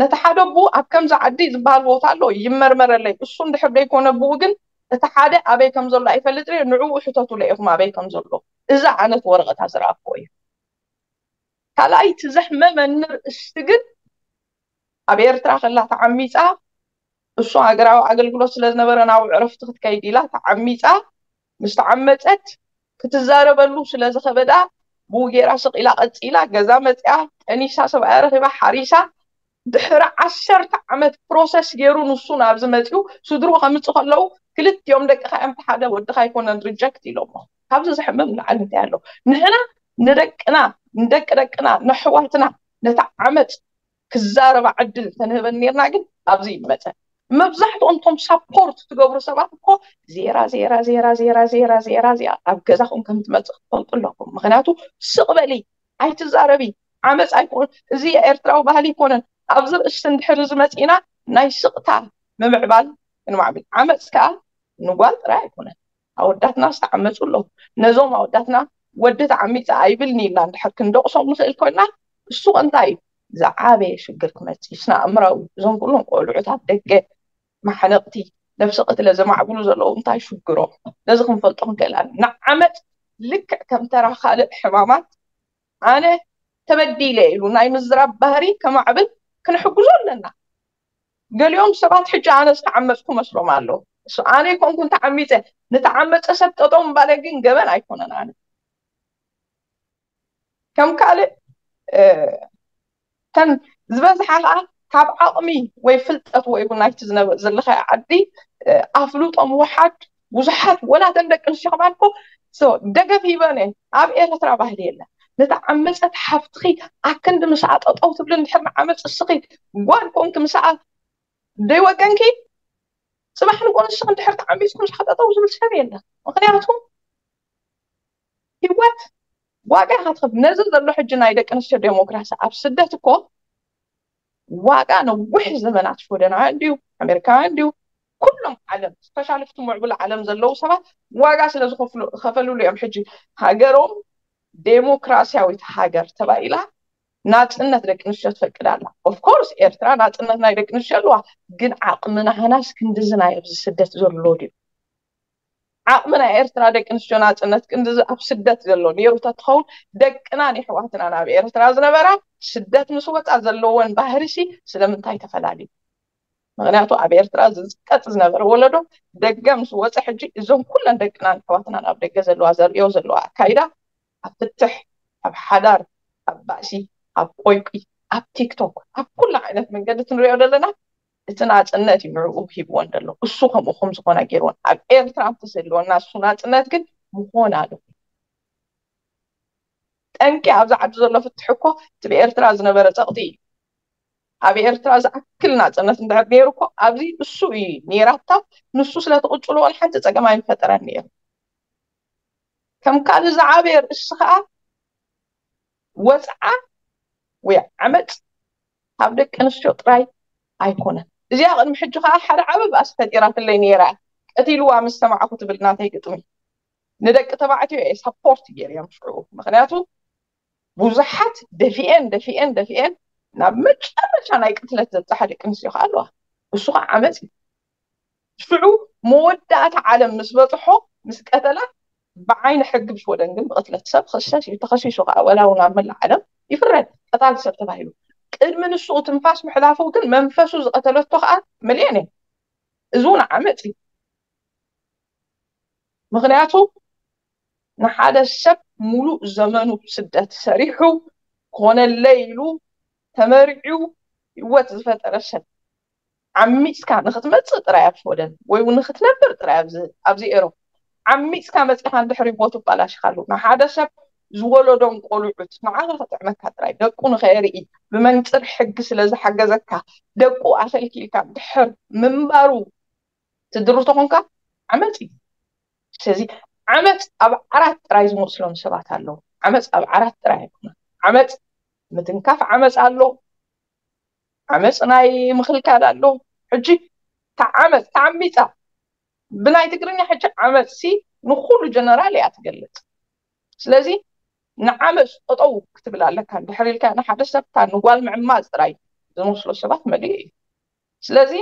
ነቲ ሓደ ኣቦኡ ኣብ ከምዚ ዓዲ ዝበሃል ቦታ ኣሎ ይመርመረለይ፣ እሱ እንድሕር ዘይኮነ ኣቦኡ ግን እቲ ሓደ ኣበይ ከም ዘሎ ኣይፈልጥን እየ፣ ንዕኡ ሕተቱለይ ኢኹም ኣበይ ከም ዘሎ፣ እዛ ኣነት ወረቐታ ዝረኣኽዎ እዩ። ካልኣይ እቲ ዘሕመመኒ ርእስቲ ግን ኣብ ኤርትራ ከላ ተዓሚፃ እሱ ሃገራዊ ኣገልግሎት ስለ ዝነበረ ናብ ዕረፍቲ ክትከይድ ኢላ ተዓሚፃ ምስ ተዓመፀት ክትዛረበሉ ስለ ዝኸበዳ ብኡ ገይራ ስቕ ኢላ ቀፂላ ገዛ መፅያ ጠኒሳ ሰብኣያ ረኺባ ሓሪሳ ድሕሪ ዓሰርተ ዓመት ፕሮሰስ ገይሩ ንሱ ናብዚ መፅኡ ስድርኡ ከምፅእ ከለዉ ክልቲኦም ደቅኻ እዮም ሓደ ወድኻ ኣይኮነን ሪጀክት ኢሎሞ። ካብዚ ዘሕምም ንዓል እንታይ ኣሎ? ንሕና ንደቅና ንደቂ ደቅና ነሕዋትና ነቲ ዓመፅ ክዛረባ ዕድል ተንህበን ነርና ግን ኣብዚ ይመፀ። መብዛሕትኦም ቶም ሳፖርት ትገብሩ ሰባት እኮ ዜራ ዜራ ዜራ ዜራ ዜራ ዜራ ዜራ ኣብ ገዛኹም ከም ትመፅእ ክትፈልጡ ኣለኩም። ምክንያቱ ስቕ በሊ ኣይትዛረቢ፣ ዓመፅ ኣይኮን፣ እዚ ኤርትራዊ ባህሊ ይኮነን። ኣብዚ ርእስቲ እንድሕር እዚ መፂና ናይ ስቕታ ምምዕባል ክንማዕብል። ዓመፅ ከዓ ንጓል ጥራይ ኣይኮነን። ኣወዳትና ዝተዓመፁ ኣለዉ። ነዞም ኣወዳትና ወዲ ተዓሚፀ ኣይብልኒ ኢልና እንድሕር ክንደቕሶም ንኽእል ኮይና እሱ እንታይ እዩ ዝዓበየ ሽግር ክመፅእ እዩ? ስነ ኣእምራዊ እዞም ኩሎም ቆልዑት ኣብ ደገ መሓነቕቲ ነብሲ ቅትለ ዘማዕብሉ ዘለዉ እንታይ ሽግሮም? ነዚ ክንፈልጦ ክንክእል ኣለና። ንዓመፅ ልክዕ ከም ተራ ካልእ ሕማማት ኣነ ተበዲለ ኢሉ ናይ ምዝራብ ባህሪ ከማዕብል ክንሕግዞ ኣለና። ገሊኦም ሰባት ሕጂ ኣነ ዝተዓመፅኩ መስሎም ኣሎ። ኣነ ይኮንኩ ተዓሚፀ፣ ንተዓመፀ ሰብ ጠጠው ምባለ ግን ገበን ኣይኮነን። ኣነ ከም ካልእ ተን ዝበዝሓ ከዓ ካብ ዓቕሚ ወይ ፍልጠት ወይ እውን ናይቲ ዝነበ ዘለካ ዓዲ ኣፍልጦ ምውሓድ ብዙሓት ወላ ተን ደቂ ኣንስትዮ ከማን እኮ ደገፍ ሂበን እየን። ኣብ ኤርትራ ባህሊ የለን። ንተዓመፀት ሓፍትኺ ኣክንዲ ምስኣ ጠጠው ትብሊ እንድሕር ንዓመፅ እስኺ ጓል ኮንኪ ምስኣ ደይወገንኪ ፅባሕ ንጎ ንስኺ እንድሕር ተዓሚፅኩም ምስኣ ጠጠው ዝብል ሰብ የለን። ምክንያቱ ህይወት ዋጋ ኢኻ ትኸፍል። ነዚ ዘሎ ሕጂ ናይ ደቂ ኣንስትዮ ዴሞክራሲ ኣብ ስደት እኮ ዋጋ ነዊሕ ዘመናት ሽወደናውያን ድዩ ኣሜሪካውያን ድዩ ኩሎም ዓለም ስፔሻሊ እቲ ምዕቡል ዓለም ዘለዉ ሰባት ዋጋ ስለ ዝኸፍሉሉ እዮም። ሕጂ ሃገሮም ዴሞክራሲያዊት ሃገር ተባኢላ ናፅነት ደቂ ኣንስትዮ ትፈቅድ ኣላ። ኦፍኮርስ ኤርትራ ናፅነት ናይ ደቂ ኣንስትዮ ኣለዋ፣ ግን ዓቕሚ ናህናስ ክንድዚ ናይ ኣብዚ ስደት ዘሎ ድዩ? ዓቕሚ ናይ ኤርትራ ደቂ ኣንስትዮ ናፅነት ክንድዚ ኣብ ስደት ዘሎ ነይሩ ተትኸውን ደቅናን የሕዋትናን ኣብ ኤርትራ ዝነበራ ስደት ምስ ወፃ ዘለወን ባህርሲ ስለምንታይ ተፈላለዩ? ምክንያቱ ኣብ ኤርትራ ዝዝቀጥ ዝነበረ ወለዶ ደገ ምስ ወፀ ሕጂ እዞም ኩለን ደቅናን ኣሕዋትናን ኣብ ደገ ዘለዋ ዘርእዮ ዘለዋ ኣካይዳ ኣብ ፍትሕ ኣብ ሓዳር ኣብ ባእሲ ኣብ ቆይቂ ኣብ ቲክቶክ ኣብ ኩሉ ዓይነት መንገዲ ትንሪኦ ዘለና እቲ ናፅነት እዩ ንዕኡ ሂብወን ዘሎ። እሱ ከምኡ ከም ዝኾና ገይርወን ኣብ ኤርትራ እንተዝህልወና እሱ ናፅነት ግን ምኾን ኣሎ። ጠንቂ ኣብዚ ዓዲ ዘሎ ፍትሒ እኮ እቲ ብኤርትራ ዝነበረ ፀቕጢ እዩ። ኣብ ኤርትራ ዝኣክል ናፅነት እንድሕር ነይሩ እኮ ኣብዚ እሱ እዩ ነይራታ። ንሱ ስለ ትቕፅሎ ዋላ ሓንቲ ፀገም ኣይምፈጠረን ነይሩ። ከም ካልእ ዝዓበየ ርእሲ ከዓ ወፅዓ ወይ ዓመፅ ካብ ደቂ ኣንስትዮ ጥራይ ኣይኮነን። እዚኣ ቅድሚ ሕጂ ከዓ ሓደ ዓበ ባእሲ ፈጢራትለይ ነይራ። ቀቲልዋ ምስ ሰማዕኩ ትብል ናተይ ግጥሚ። ንደቂ ተባዕትዮ እየ ሳፖርት ገይርዮም ሽዑ። ምክንያቱ ብዙሓት ደፊኤን ደፊኤን ደፊኤን ናብ መጨረሻ ናይ ቅትለት ዘብፅሓ ደቂ ኣንስትዮ ከዓ ኣለዋ። እሱ ከዓ ዓመፅ እዩ። ሽዑ መወዳእታ ዓለም ምስ በፅሖ ምስ ቀተላ ብዓይኒ ሕጊ ብሽወደን ግን ብቅትለት ሰብ ክኽሰስ እዩ። ተኸሲሱ ከዓ ወላ እውን ኣብ መላእ ዓለም ይፍረድ ቀታሊ ሰብ ተባሂሉ። ቅድሚ ንሱ ትንፋስ ምሕላፉ ግን መንፈሱ ዝቀተለቶ ከዓ መሊኦን እየን። እዚ እውን ዓመፅ እዩ። ምክንያቱ ንሓደ ሰብ ሙሉእ ዘመኑ ስደት ሰሪሑ ክኾነለይ ኢሉ ተመሪዑ ህይወት ዝፈጠረ ሰብ ዓሚፅካ ንክትመፅእ ጥራይ ኣብ ሽወደን ወይ እውን ንክትነብር ጥራይ ኣብዚ ኣብዚ ኤሮፕ ዓሚፅካ መፂኻ እንድሕር ህይወቱ ኣባላሽኻሉ ንሓደ ሰብ ዝወለዶም ቆልዑት ንዓኻ ክጥዕመካ ጥራይ ደቁ ንኸየርኢ ብመንፅር ሕጊ ስለ ዝሓገዘካ ደቁ ኣኸልኪልካ ድሕር ምንባሩ ትድርቶ ኮንካ ዓመፅ እዩ። ስለዚ ዓመፅ ኣብ ዓራት ጥራይ ዝመስሎም ሰባት ኣለዉ። ዓመፅ ኣብ ዓራት ጥራይ ኣይኮነ። ዓመፅ ምትንካፍ ዓመፅ ኣሎ። ዓመፅ ናይ ምክልካል ኣሎ። ሕጂ ተዓመፅ ተዓሚፃ ብናይ ትግርኛ ሕጂ ዓመፅሲ ንኩሉ ጀነራል እያ ትገልፅ። ስለዚ ንዓመፅ ጠጠው ክትብል ኣለካ። እንድሕር ኢልካ ንሓደ ሰብ እታ ንጓል ምዕማፅ ጥራይ ዝመስሎ ሰባት መሊኡ እዩ። ስለዚ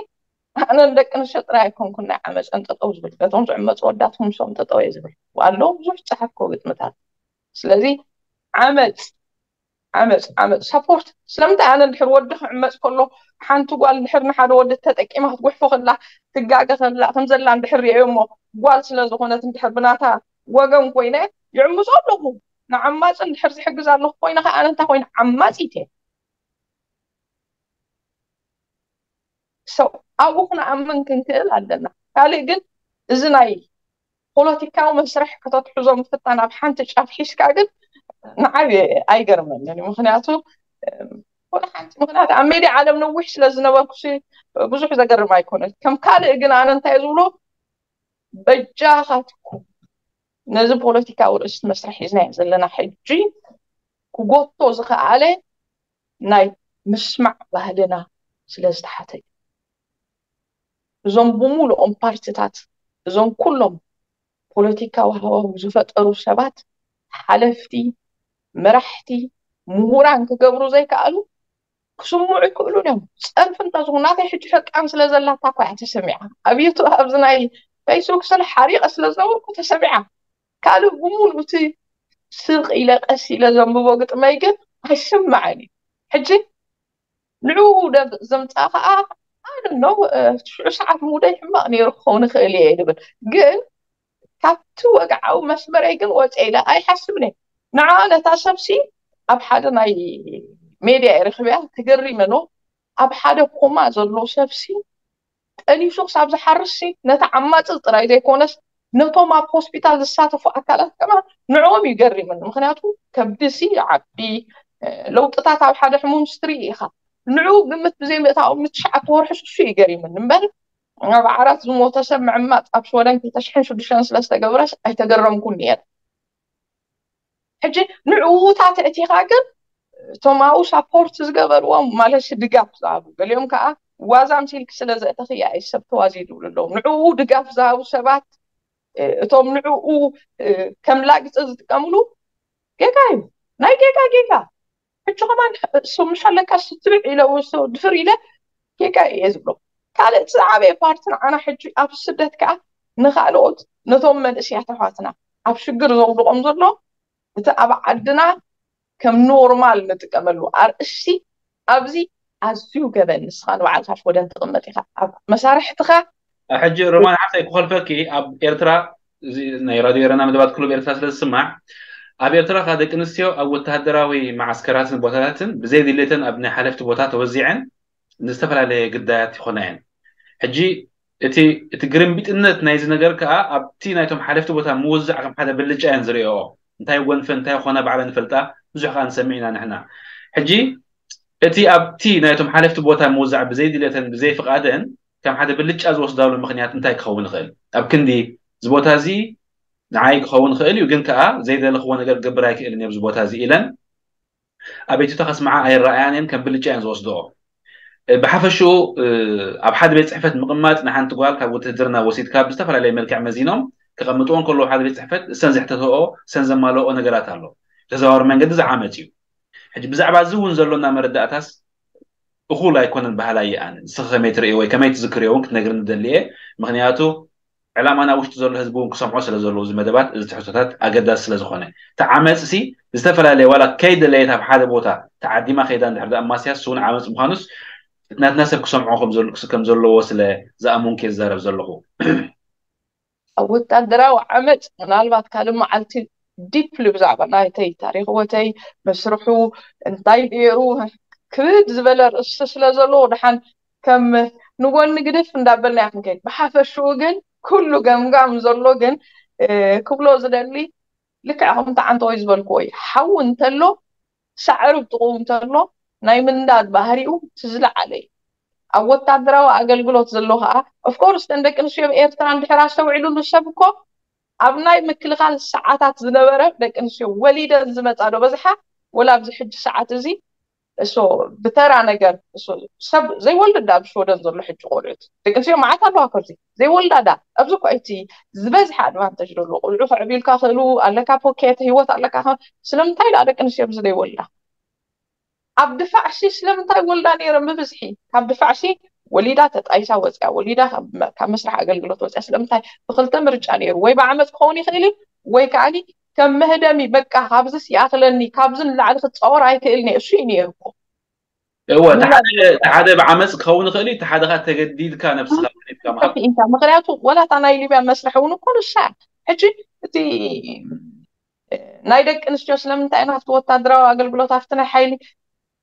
ኣነ ንደቂ ኣንስትዮ ጥራይ ኣይኮንኩን ናይ ዓመፀን ጠጠው ዝብል፣ ነቶም ዝዕመፁ ወዳት ምሶም ጠጠው እየ ዝብል ኣለዉ። ብዙሕ ዝፀሓፍኮ ግጥምታት። ስለዚ ዓመፅ ዓመፅ ዓመፅ ሳፖርት ስለምንታይ? ኣነ እንድሕር ወዲ ክዕመፅ ከሎ ሓንቲ ጓል እንድሕር ንሓደ ወዲ ተጠቂማ ክትጉሕፎ ከላ ትጋገ ከላ ከምዘላ እንድሕር ሪኦ እሞ ጓል ስለዝኮነት እንድሕር ብናታ ወገን ኮይነ ይዕምፆ ኣለኹ። ንዓማፂ እንድሕር ዝሕግዝ ኣለኹ ኮይነ ከ ኣነ እንታይ ኮይነ ዓማፂት እየ። ሰው ኣብኡ ክንኣምን ክንክእል ኣለና። ካልእ ግን እዚ ናይ ፖለቲካዊ መስርሕ ከተትሕዞ ምፍታን ኣብ ሓንቲ ጫፍ ሒዝካ ግን ንዓብ ኣይገርመንን እዩ። ምክንያቱ ወላ ሓንቲ ምክንያቱ ኣብ ሜድያ ዓለም ነዊሕ ስለ ዝነበርኩ ብዙሕ ዘገርም ኣይኮነን። ከም ካልእ ግን ኣነ እንታይ ዝብሎ በጃኻትኩም ነዚ ፖለቲካዊ ርእስቲ መስርሕ ሒዝናዮ ዘለና ሕጂ ክጎቶ ዝኸኣለ ናይ ምስማዕ ባህልና ስለ ዝተሓተ እዩ። እዞም ብምሉኦም ፓርቲታት እዞም ኩሎም ፖለቲካዊ ሃዋሁ ዝፈጠሩ ሰባት ሓለፍቲ፣ መራሕቲ፣ ምሁራን ክገብሩ ዘይከኣሉ ክስምዑ ይክእሉን እዮም። ፀርፊ እንተዝኹ ናተይ ሕጂ ፈጣን ስለ ዘላታ እኳ እያ ተሰሚዓ ኣብ ዩቱብ ኣብዚ ናይ ፌስቡክ ስለ ሓሪቐ ስለ ዝነበርኩ ተሰሚዓ። ካልእ ብምሉእ እቲ ስቕ ኢለ ቀስ ኢለ ዘንብቦ ግጥመይ ግን ኣይስማዕን እዩ። ሕጂ ንዕኡ ዘምፃ ከዓ ኣነ ነው ሽዑ ሰዓት ሙደይ ሕማቕ ነይሩ ክኸውን ይኽእል እየ ድብል ግን ካብቲ ወግዓዊ መስመረይ ግን ወፀ ኢለ ኣይሓስብን እየ። ንዓ ነታ ሰብሲ ኣብ ሓደ ናይ ሜድያ እየ ረኽብያ ተገሪመ ነው ኣብ ሓደ ኮማ ዘሎ ሰብሲ ጠኒሱ ክሳብ ዝሓርስሲ ነቲ ዓማፂ ጥራይ ዘይኮነስ ነቶም ኣብ ሆስፒታል ዝሳተፉ ኣካላት ከማ ንዕኦም እዩ ገሪምኒ። ምክንያቱ ከብድሲ ዓቢ ለውጥታት ኣብ ሓደ ሕሙም ስትርኢ ኢኻ። ንዕኡ ግምት ብዘይ ምእታዎም ንትሽዓተ ወርሒ እሱ እዩ ገሪምኒ እምበር ኣብ ዓራት ዝሞተ ሰብ ምዕማፅ ኣብ ሽወደን ክልተ ሽሕን ሽዱሽተን ስለ ዝተገብረስ ኣይተገረምኩን እየ። ሕጂ ንዕውታት እቲኻ ግን እቶም ኣብኡ ሳፖርት ዝገበርዎም ማለት ድጋፍ ዝሃቡ ገሊኦም ከዓ ዋዛ ምሲልክ ስለ ዘእተኽያ እዩ ሰብ ተዋዚ ዝብሉ ኣለዉ። ንዕኡ ድጋፍ ዝሃቡ ሰባት እቶም ንዕኡ ከም ላግፂ ዝጥቀምሉ ጌጋ እዩ። ናይ ጌጋ ጌጋ ሕጂ ከማን ስምሽ ኣለካ ስትብዕ ኢለ ድፍር ኢለ ጌጋ እየ ዝብሎ። ካልእ እቲ ዝዓበየ ፓርቲ ንዓና ሕጂ ኣብ ስደት ከዓ ንካልኦት ነቶም መንእስያት ኣሕዋትና ኣብ ሽግር ዘውድቆም ዘሎ እቲ ኣብ ዓድና ከም ኖርማል ንጥቀመሉ ኣርእስቲ ኣብዚ ኣዝዩ ገበን ንስኻ ንባዕልካ ሽወደን ትቕመጥ ኢኻ ኣብ መሳርሕትኻ ሕጂ ሮማን ሓፍተይ ክኸልፈኪ ኣብ ኤርትራ ናይ ራድዮ ኤረና መደባት ክሉብ ኤርትራ ስለ ዝስማዕ ኣብ ኤርትራ ከ ደቂ ኣንስትዮ ኣብ ወተሃደራዊ መዓስከራትን ቦታታትን ብዘይ ድሌተን ኣብ ናይ ሓለፍቲ ቦታ ተወዚዐን ንዝተፈላለየ ግዳያት ይኾና እየን። ሕጂ እቲ እቲ ግርምቢጥነት ናይዚ ነገር ከዓ ኣብቲ ናይቶም ሓለፍቲ ቦታ ምውዛዕ ከም ሓደ ብልጫ እየን ዝሪኦ። እንታይ ጎንፈ እንታይ ኾነ ባዕለን ይፈልጣ ብዙሕ ከዓ ንሰምዕ ኢና ንሕና። ሕጂ እቲ ኣብቲ ናይቶም ሓለፍቲ ቦታ ምውዛዕ ብዘይ ድሌተን ብዘይ ፍቓደን ከም ሓደ ብልጫ ዝወስዳሉ ምኽንያት እንታይ ክኸውን ይኽእል? ኣብ ክንዲ እዚ ቦታ እዚ ንዓይ ክኸውን ይኽእል እዩ ግን ከዓ ዘይደለኽዎ ነገር ክገብር ኣይክእልን እየ ኣብዚ ቦታ እዚ ኢለን ኣቤቱታ ከስምዓ ኣይረኣያን እየን ከም ብልጫ እየን ዝወስድኦ። ብሓፈሽኡ ኣብ ሓደ ቤት ፅሕፈት ምቕማጥ ንሓንቲ ጓል ካብ ውትህድርና ወሲድካ ብዝተፈላለየ መልክዕ መዚኖም ከቐምጥዎ ከለዉ ሓደ ቤት ፅሕፈት እሰን ዘሕተተኦ እሰን ዘማለኦ ነገራት ኣሎ። ተዘዋወሪ መንገዲ ዝዓመፅ እዩ። ሕጂ ብዛዕባ እዚ እውን ዘሎና መረዳእታስ እኹል ኣይኮነን በሃላይ እየ ኣነ። ንስኺ ከመይ ትርእይዎ ወይ ከመይ ትዝክርዮ እውን ክትነግርኒ ደሊ እየ። ምኽንያቱ ዕላማና ውሽጢ ዘሎ ህዝቢ እውን ክሰምዖ ስለ ዘለዎ እዚ መደባት እዚ ትሕቶታት ኣገዳሲ ስለ ዝኾነ እቲ ዓመፅሲ ዝተፈላለየ ዋላ ከይደለየት ኣብ ሓደ ቦታ ተዓዲማ ከይዳ እንድሕር ደኣ ማስያስ እውን ዓመፅ ምዃኑስ እቲ ናትና ሰብ ክሰምዖ ከም ዘለዎ ስለ ዝኣመንኩ እየ ዝዛረብ ዘለኹ። ኣብ ወታደራዊ ዓመፅ ምናልባት ካልእ መዓልቲ ዲፕሊ ብዛዕባ ናይተይ ታሪክ ወተይ መስርሑ እንታይ ገይሩ ክብድ ዝበለ ርእሲ ስለ ዘለዎ ድሓን ከም ንጎኒ ግድፍ እንዳበልና ክንከይድ ብሓፈሽኡ ግን ኩሉ ገምጋም ዘሎ ግን ክብሎ ዝደሊ ልክዕ ከምቲ ዓንተወይ ዝበልክዎ እዩ። ሓዊ እንተሎ ሳዕሪ ብጥቕኡ እንተሎ ናይ ምንዳድ ባህሪኡ እቲ ዝለዓለ እዩ። ኣብ ወታደራዊ ኣገልግሎት ዘሎ ከዓ ኦፍኮርስ እተን ደቂ ኣንስትዮ ኤርትራ እንድሕር ኣስተውዒሉሉ ሰብ እኮ ኣብ ናይ ምክልኻል ሰዓታት ዝነበረ ደቂ ኣንስትዮ ወሊደን ዝመፃ ዶ በዝሓ ወላ ኣብዚ ሕጂ ሰዓት እዚ እሶ ብተራ ነገር እሶ ሰብ ዘይወልድ ዳ ኣብ ሽወደን ዘሎ ሕጂ ቆልዑት ደቂ ኣንስትዮ መዓት ኣለዋ ከዚ ዘይወልዳ ዳ ኣብዚ እኮ እቲ ዝበዝሐ ኣድቫንተጅ ዘሎ ቆልዑ ከዕብዩልካ ክእሉ ኣለካ ፖኬት ህይወት ኣለካ ስለምንታይ ዳ ደቂ ኣንስትዮ ኣብዚ ዘይወልዳ ኣብ ድፋዕሲ ስለምንታይ ወልዳ ነይረ? ብብዝሒ ካብ ድፋዕሲ ወሊዳ ተጣይሳ ወፅያ፣ ወሊዳ ካብ መስራሕ ኣገልግሎት ወፅያ። ስለምንታይ? ብክልተ ምርጫ ነይሩ። ወይ ብዓመፅ ክኸውን ይኽእል እዩ፣ ወይ ከዓኒ ከም መህደሚ፣ በቃ ካብዚ ሲኣክለኒ፣ ካብዚ ንላዕሊ ክፃወር ኣይክእል ነይ እሱ እዩ ነይሩ እኮ። እወ፣ ሓደ ብዓመፅ ክኸውን ይኽእል እዩ፣ ሓደ ከዓ ተገዲድካ ነብስካ። ምክንያቱ ወላታ ናይ ሊብያ መስርሕ እውን እኮ ንሳ ሕጂ እቲ ናይ ደቂ ኣንስትዮ ስለምንታይ ኢና ኣብቲ ወታደራዊ ኣገልግሎት ኣብቲ ናይ ሓይሊ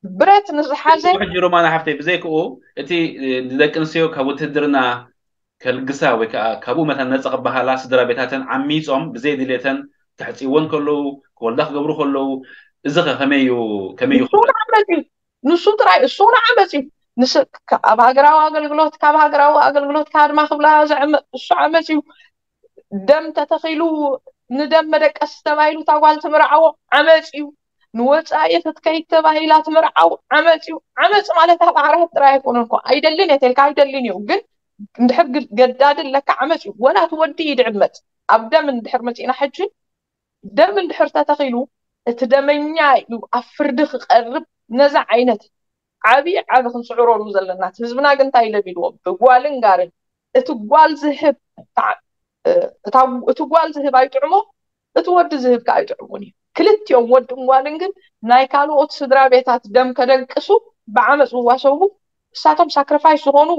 ብረት ንዝሓዘ ሕጂ ሮማና ሓፍተይ፣ ብዘይክኡ እቲ ንደቂ ኣንስትዮ ካብ ውትህድርና ከልግሳ ወይ ከዓ ካብኡ መታን ነፃ ክበሃላ ስድራ ቤታተን ዓሚፆም ብዘይ ድሌተን ተሕፅወን ከለዉ፣ ክወልዳ ክገብሩ ከለዉ፣ እዚ ከ ከመይ እዩ? ከመይ እዩ? ንሱ እውን ዓመፅ እዩ። ንሱ ጥራይ እሱ እውን ዓመፅ እዩ። ኣብ ሃገራዊ ኣገልግሎት፣ ካብ ሃገራዊ ኣገልግሎት ካድማ ክብላ ዘዕመፅ እሱ ዓመፅ እዩ። ደም ተተኺሉ ንደም መደቀሲ ተባሂሉ እታ ጓል ትምርዓዎ ዓመፅ እዩ። ንወፃኢ ክትከይድ ተባሂላ ትምርዓው ዓመፅ እዩ። ዓመፅ ማለት ኣብ ዓራት ጥራይ ኣይኮነን እኮ። ኣይደልን እየ ተልካ ኣይደልን እዩ፣ ግን እንድሕር ገዳዲ ኣለካ ዓመፅ እዩ። ወላ እቲ ወዲ እዩ ድዕመፅ። ኣብ ደም እንድሕር መፂእና ሕጂ ደም እንድሕር ተተኺሉ እቲ ደመኛ እዩ ኣብ ፍርዲ ክቐርብ። ነዛ ዓይነት ዓብዪ ዓቢ ክንስዕረሉ ዘለና። ህዝብና ግን እንታይ ለቢድዎ? ብጓልን ጋርን እቲ ጓል ዝህብ እቲ ጓል ዝህብ ኣይጥዕሞ፣ እቲ ወዲ ዝህብ ከዓ ኣይጥዕሙን እዩ። ክልቲኦም ወድን ጓልን ግን ናይ ካልኦት ስድራ ቤታት ደም ከደንቅሱ ብዓመፅ ዝዋሰቡ እሳቶም ሳክሪፋይስ ዝኾኑ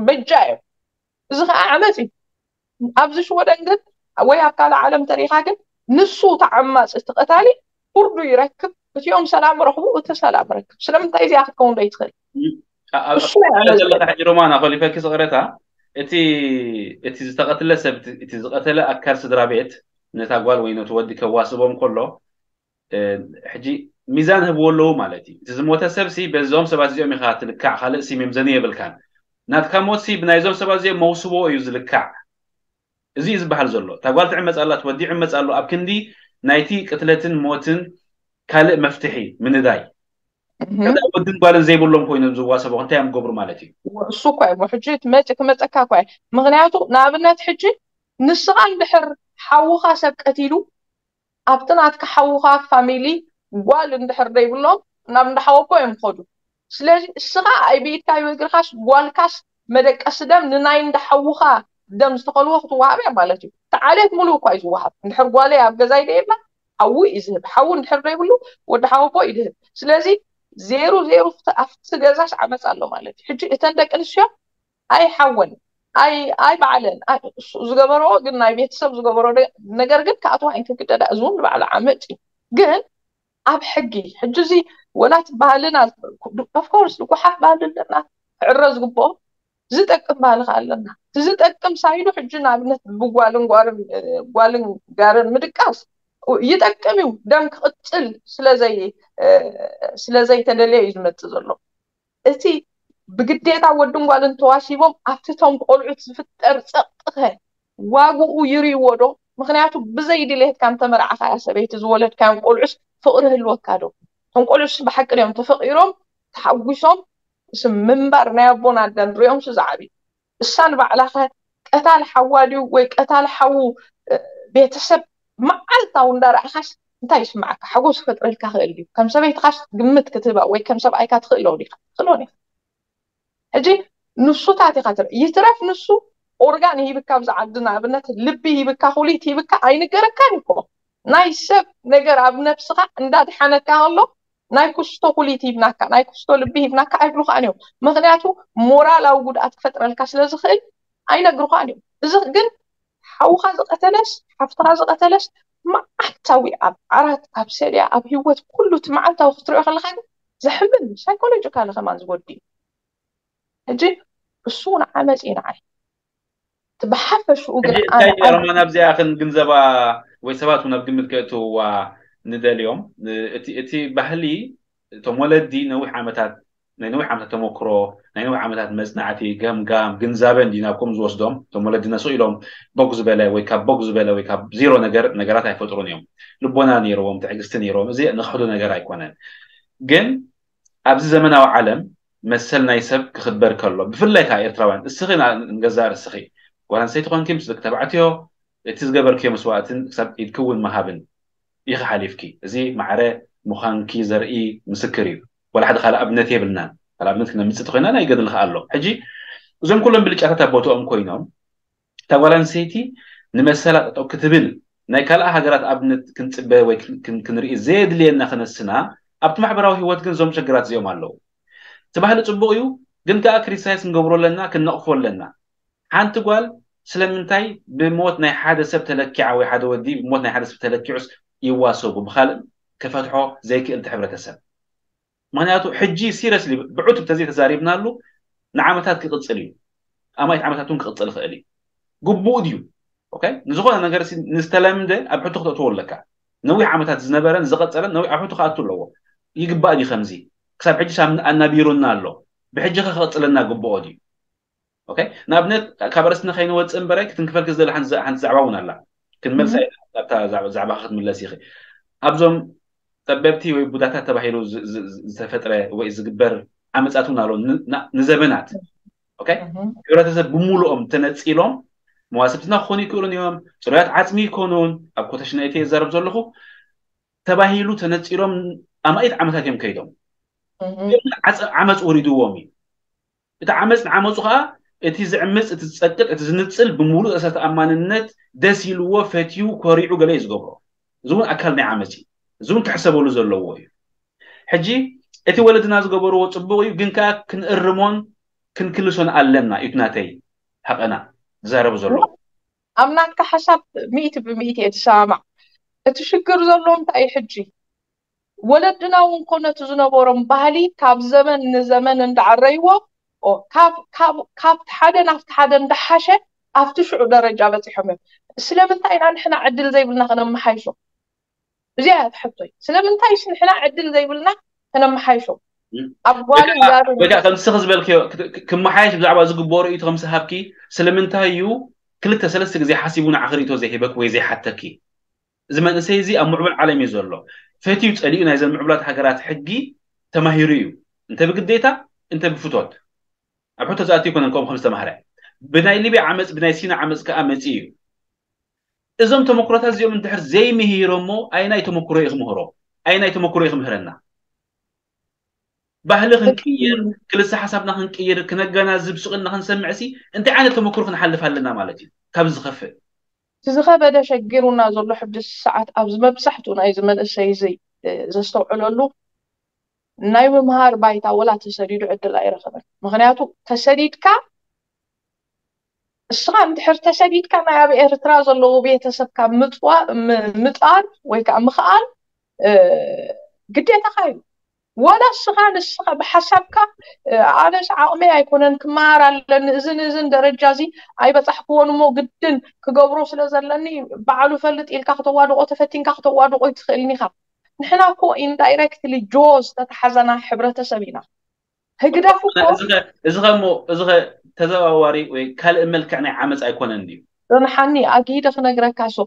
በጃ እዮም። እዚ ከዓ ዓመፅ እዩ። ኣብዚ ሽወደን ግን ወይ ኣብ ካልእ ዓለም ተሪኻ ግን ንሱ ተዓማፂ እቲ ቀታሊ ፍርዱ ይረክብ፣ እቲኦም ሰላም ረኽቡ፣ እቲ ሰላም ረክብ። ስለምንታይ እዚኣ ክትከውን ዶ ይትኽእል? ዘለካ ሕጂ ሮማና ኮሊፈኪ ዝቕረታ እቲ እቲ ዝተቐትለ ሰብ እቲ ዝቐተለ ኣካል ስድራ ቤት ነታ ጓል ወይ ነቲ ወዲ ከዋስቦም ከሎ ሕጂ ሚዛን ህብዎ ኣለዉ ማለት እዩ። እቲ ዝሞተ ሰብ ሲ በዞም ሰባት እዚኦም ኢኻ ትልካዕ፣ ካልእ ሲ መምዘኒ የብልካን። ናትካ ሞት ሲ ብናይዞም ሰባት እዚኦም መውስቦ እዩ ዝልካዕ። እዚ እዩ ዝበሃል ዘሎ። እታ ጓል ትዕመፅ ኣላ፣ እቲ ወዲ ይዕመፅ ኣሎ። ኣብ ክንዲ ናይቲ ቅትለትን ሞትን ካልእ መፍትሒ ምንዳይ ከዛ ወድን ጓልን ዘይብሎም ኮይኖም ዝዋሰቡ እንታይ እዮም ገብሩ ማለት እዩ? እሱ እኳ እዩ ሕጂ ትመፅእ ክመፀካ እኳ እዩ። ምክንያቱ ንኣብነት ሕጂ ንስኻ እንድሕር ሓውኻ ሰብ ቀቲሉ ኣብቲ ናትካ ሓውኻ ፋሚሊ ጓል እንድሕር ዘይብሎም ናብ እንዳሓወቦ እዮም ዝኸዱ። ስለዚ እስኻ ኣይብኢድካ ይበግርካስ ጓልካስ መደቀሲ ደም ንናይ እንዳሓውኻ ደም ዝተኸልዎ ክትወሃብ እያ ማለት እዩ። እቲ ዓሌት ሙሉእ እኳ እዩ ዝወሃብ። እንድሕር ጓለይ ኣብ ገዛይ ደየላ ሓዉ እዩ ዝህብ። ሓዉ እንድሕር ዘይብሉ ወዲ ሓወቦ እዩ ዝህብ። ስለዚ ዜሩ ዜሩ ኣብቲ ገዛስ ዓመፅ ኣሎ ማለት እዩ። ሕጂ እተን ደቂ ኣንስትዮ ኣይ ሓወን ኣይ ኣይ ባዕለን ዝገበረኦ ግን ናይ ቤተሰብ ዝገበሮ ነገር ግን ክኣትዋ ኣይንክግደዳ። እዚ እውን ንባዕሉ ዓመፅ እዩ። ግን ኣብ ሕጊ ሕጂ እዚ ወላት ባህልና ኦፍኮርስ ልጉሓፍ ባህሊ ኣለና ክዕረ ዝግብኦ ዝጠቅም ባህሊ ከ ኣለና። እቲ ዝጠቅም ሳይዱ ሕጂ ንኣብነት ብጓልን ጓርን ጓልን ጋርን ምድቃስ ይጠቅም እዩ። ደም ክቕፅል ስለዘይ ስለዘይተደለየ እዩ ዝመፅእ ዘሎ። እቲ ብግዴታ ወድን ጓልን ተዋሲቦም ኣብቲ ቶም ቆልዑት ዝፍጠር ፀቕጥኸ ዋግኡ ይርእይዎ ዶ? ምክንያቱ ብዘይ ድሌትካ እንተመርዓኻያ ሰበይቲ ዝወለድካዮም ቆልዑስ ፍቕሪ ህልወካ ዶ? እቶም ቆልዑስ ብሓቂ ድዮም ተፈቒሮም ተሓጒሶም? ምስ ምንባር ናይ ኣቦን ኣደን ሪኦም ዝዓብዩ እሳ ንባዕላኸ ቀታል ሓዋ ድዩ ወይ ቀታል ሓዉ ቤተሰብ መዓልታዊ እንዳረኣኻስ እንታይ ይስምዓካ? ሓጎስ ክፈጥረልካ ክእል ድዩ? ከም ሰበይትኻስ ግምት ክትህባ ወይ ከም ሰብኣይካ ትኽእሎ ዲኻ? ትኽእሎን ኢኻ። ሕጂ ንሱታት ኢኻ ትርኢ። ይትረፍ ንሱ ኦርጋን ሂብካ ኣብዚ ዓዲ ንኣብነት ልቢ ሂብካ ኩሊት ሂብካ ኣይንገረካን እኮ። ናይ ሰብ ነገር ኣብ ነብስኻ እንዳድሓነካ ከሎ ናይ ኩስቶ ኩሊት ሂብናካ ናይ ኩስቶ ልቢ ሂብናካ ኣይብሉኻን እዮም። ምክንያቱ ሞራላዊ ጉድኣት ክፈጥረልካ ስለ ዝኽእል ኣይነግሩኻን እዮም። እዚ ግን ሓውኻ ዝቐተለስ ሓፍትኻ ዝቐተለስ መዓልታዊ ኣብ ዓራት ኣብ ሰድያ ኣብ ህይወት ኩሉ እቲ መዓልታዊ ክትሪኦ ከለካ ግን ዘሕምን ሳይኮሎጂካሊ ከማን ዝጎዲ እዩ። ሕጂ እሱ እውን ዓመፅ እዩ ንዓይ እቲ ብሓፈሽኡ ግን ሮማን ኣብዚኣ ክንግንዘባ ወይ ሰባት እውን ኣብ ግምት ከእትውዋ ንደልዮም እቲ ባህሊ እቶም ወለዲ ነዊሕ ዓመታት ናይ ነዊሕ ዓመታት ተመክሮ ናይ ነዊሕ ዓመታት መፅናዕቲ ገምጋም ግንዛበ እንዲ ናብ ከምኡ ዝወስዶም እቶም ወለዲ ነስቕ ኢሎም ቦግ ዝበለ ወይ ካብ ቦግ ዝበለ ወይ ካብ ዜሮ ነገር ነገራት ኣይፈጥሩን እዮም። ልቦና ነይርዎም ትዕግስቲ ነይርዎም እዚ ንክሕዶ ነገር ኣይኮነን። ግን ኣብዚ ዘመናዊ ዓለም መሰል ናይ ሰብ ክኽበር ከሎ ብፍላይ ከዓ ኤርትራውያን እስኺ ንገዛእ ርእስኺ ጓል ኣንስተይቲ ኮንኪ ምስ ደቂ ተባዕትዮ እቲ ዝገበርክዮ መስዋእትን ክሳብ ኢድኪ እውን ምሃብን ኢኺ ሓሊፍኪ። እዚ ማዕረ ምዃንኪ ዘርኢ ምስክር እዩ። ዋላ ሓደ ካልእ ኣብነት የብልናን። ካልእ ኣብነት ክነምፅእ ተኮይና ናይ ገድሊ ከኣ ኣሎ። ሕጂ እዞም ኩሎም ብልጫታት ኣብ ቦትኦም ኮይኖም እታ ጓል ኣንስተይቲ ንመሰላ ጠጠው ክትብል ናይ ካልኣ ሃገራት ኣብነት ክንፅበ ወይ ክን- ክን- ክንርኢ ዘየድልየና ክነስና ኣብቲ ማሕበራዊ ህይወት ግን እዞም ሸግራት እዚኦም ኣለዉ። እቲ ባህሊ ፅቡቕ እዩ፣ ግን ከዓ ክሪቲሳይዝ ክንገብሮ ኣለና፣ ክንነቕፎ ኣለና። ሓንቲ ጓል ስለምንታይ ብሞት ናይ ሓደ ሰብ ተለኪዓ ወይ ሓደ ወዲ ብሞት ናይ ሓደ ሰብ ተለኪዑስ ይዋሰቡ ብካልእ ክፈትሖ ዘይክእል እቲ ሕብረተሰብ? ምክንያቱ ሕጂ ሲሪየስሊ ብዕቱብ ተዘይተዛሪብናሉ ንዓመታት ክቕፅል እዩ። ኣማኢት ዓመታት እውን ክቕፅል ይኽእል እዩ። ግቡእ ድዩ? ኦኬ፣ ንዝኾነ ነገር ሲ- ንዝተለምደ ኣብ ሕቶ ክተእትዎ ኣለካ። ነዊሕ ዓመታት ዝነበረን ዝቐፀለን ነዊሕ ኣብ ሕቶ ክኣቱ ኣለዎ። ይግባእ ድዩ ከምዚ? ክሳብ ሕጂ ሳብ ኣናቢሩና ኣሎ። ብሕጂ ከ ክቕፅለና ግብኦ ድዩ? ኦኬ፣ ንኣብነት ካብ ኣርእስትና ከይንወፅእ እምበረ ክትንክፈልኪ ዝደሊ ሓንቲ ሓንቲ ዛዕባ እውን ኣላ። ክንመልሳ ኢና ናብታ ዛዕባ- ዛዕባኻ ክትምለስ ኢኺ። ኣብዞም ጠበብቲ ወይ ቡዳታት ተባሂሉ ዝ- ዝ- ዝ- ዝተፈጥረ ወይ ዝግበር ዓመፃት እውን ኣሎ ን- ና- ንዘበናት። ኦኬ፣ ሕብረተሰብ ብምሉኦም ተነፂሎም መዋስብትና ክኾኑ ይክእሉን እዮም፣ ፅሩያት ዓፅሚ ይኮኑን፣ ኣብ ኮተሽን እቲ የዛረብ ዘለኹ ተባሂሉ ተነፂሎም ኣማኢት ዓመታት እዮም ከይዶም። ግን ዓፀ- ዓመፅ ወሪድዎም እዩ። እቲ ዓመፅ ንዓመፁ ከዓ እቲ ዝዕምፅ፣ እቲ ዝፀቅጥ፣ እቲ ዝንፅል ብምሉእ ርእሰ ተኣማንነት ደስ ኢልዎ ፈትዩ ኮሪዑ ገለ እዩ ዝገብሮ። እዚ እውን ኣካል ናይ ዓመፅ እዩ። እዚ እውን ክሕሰበሉ ዘለዎ እዩ። ሕጂ እቲ ወለድና ዝገበርዎ ፅቡቕ እዩ፣ ግን ከዓ ክንእርሞን ክንክልሶን ኣለና እዩ ናተይ ሃቐና ዝዛረቡ ዘለዉ። ኣብ ናትካ ሓሳብ ሚእቲ ብሚእቲ እየ ዝሰማማዕ። እቲ ሽግር ዘሎ እንታይ እዩ? ሕጂ ወለድና እውን ኮነ እቲ ዝነበሮም ባህሊ ካብ ዘመን ንዘመን እንዳዓረይዎ ኦ፣ ካብ ካብ ካብቲ ሓደ ናብቲ ሓደ እንዳሓሸ ኣብቲ ሽዑ ደረጃ በፂሖም እዮም። ስለምንታይ ኢና ንሕና ዕድል ዘይብልና ከነመሓይሾ? እዚኣ እያ ትሕቶይ። ስለምንታይስ ንሕና ዕድል ዘይብልና ከነመሓይሾ? ኣብ ጓል ወይ ከዓ ከምስኺ ዝበልክዮ ክመሓየሽ ብዛዕባ ዝግበኦ ርእይቶ ከምስሃብኪ ስለምንታይ እዩ ክልተ ሰለስተ ግዜ ሓሲቡ ንዓኺ ርእይቶ ዘይሂበኪ ወይ ዘይሓተኪ? እዚ መንእሰይ እዚ ኣብ ምዕቡል ዓለም እዩ ዘሎ። ፈትዩ ፀሊኡ ናይዘን ምዕቡላት ሃገራት ሕጊ ተማሂሩ እዩ፣ እንተ ብግዴታ እንተ ብፍቶት። ኣብ ሕቶ ዝኣቱ ኣይኮነን ከምኡ ከም ዝተማህረ። ብናይ ሊብያ ዓመፅ ብናይ ሲና ዓመፅ ከዓ መፂኡ እዩ። እዞም ተመክሮታት እዚኦም እንድሕር ዘይምሂሮሞ ኣየናይ ተመክሮ እዩ ክምህሮ? ኣየናይ ተመክሮ እዩ ክምህረና? ባህሊ ክንቅይር፣ ክልሰ ሓሳብና ክንቅይር፣ ክነገናዝብ፣ ስቕ ኢልና ክንሰምዕ ሲ እንታይ ዓይነት ተመክሮ ክንሓልፍ ኣለና ማለት እዩ? ካብዚ ዝኸፍእ። እቲ ዝኸበደ ሸጊሩና ዘሎ ሕጂ ሰዓት ኣብዚ መብዛሕትኡ ናይዚ መንእሰይ እዚ ዘስተውዕለሉ ናይ ምምሃር ባይታ ወላ ተሰዲዱ ዕድል ኣይረኸበን። ምክንያቱ ተሰዲድካ እስኻ እንድሕር ተሰዲድካ ናይ ኣብ ኤርትራ ዘለዉ ቤተሰብካ ምጥዋር ወይ ከዓ ምኽኣል ግዴታኻ እዩ። ዋላ እስኻ ንስኻ ብሓሳብካ ኣነስ ዓቕመይ ኣይኮነን ክመሃር ኣለኒ እዝን እዝን ደረጃ እዚ ኣይበፃሕክዎን እሞ ግድን ክገብሮ ስለ ዘለኒ ባዕሉ ፈልጥ ኢልካ ክተዋድቆ ተፈቲንካ ክተዋድቆ ይትኽእልን ኢኻ። ንሕና እኮ ኢንዳይረክትሊ ጆ ዝተተሓዘና ሕብረተሰብ ኢና። ህግደፍ እኮ እዚ ኸ እሞ እዚ ኸ ተዘዋዋሪ ወይ ካልእ መልክዕ ናይ ዓመፅ ኣይኮነን ድዩ? ርንሓኒ ኣግሂደ ክነግረካ ሶ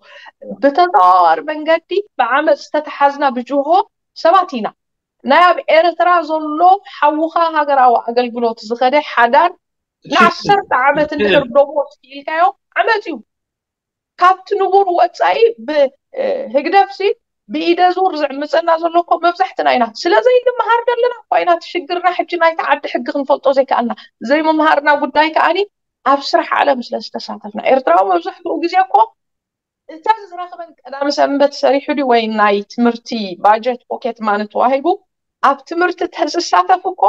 ብተዘዋዋሪ መንገዲ ብዓመፅ ዝተተሓዝና ብጅሆ ሰባት ኢና። ናይ ኣብ ኤርትራ ዘሎ ሓውኻ ሃገራዊ ኣገልግሎት ዝኸደ ሓዳር ንዓሰርተ ዓመት እንድሕር ደሞ ኢልካዮ ዓመፅ እዩ። ካብቲ ንቡር ወፃኢ ብህግደፍሲ ብኢደ ዙር ዝዕምፀና ዘሎ እኮ መብዛሕትና ኢና። ስለዘይንምሃር ዘለና እኳ ኢና እቲ ሽግርና። ሕጂ ናይቲ ዓዲ ሕጊ ክንፈልጦ ዘይከኣልና ዘይምምሃርና ጉዳይ ከኣኒ ኣብ ስራሕ ዓለም ስለ ዝተሳተፍና። ኤርትራዊ መብዛሕትኡ ግዜ እኮ እታ ዝረኽበን ቀዳሚ ሰንበት ሰሪሑ ድዩ ወይ ናይ ትምህርቲ ባጀት ፖኬት ማኒ ተዋሂቡ ኣብ ትምህርቲ ተዝሳተፍ እኮ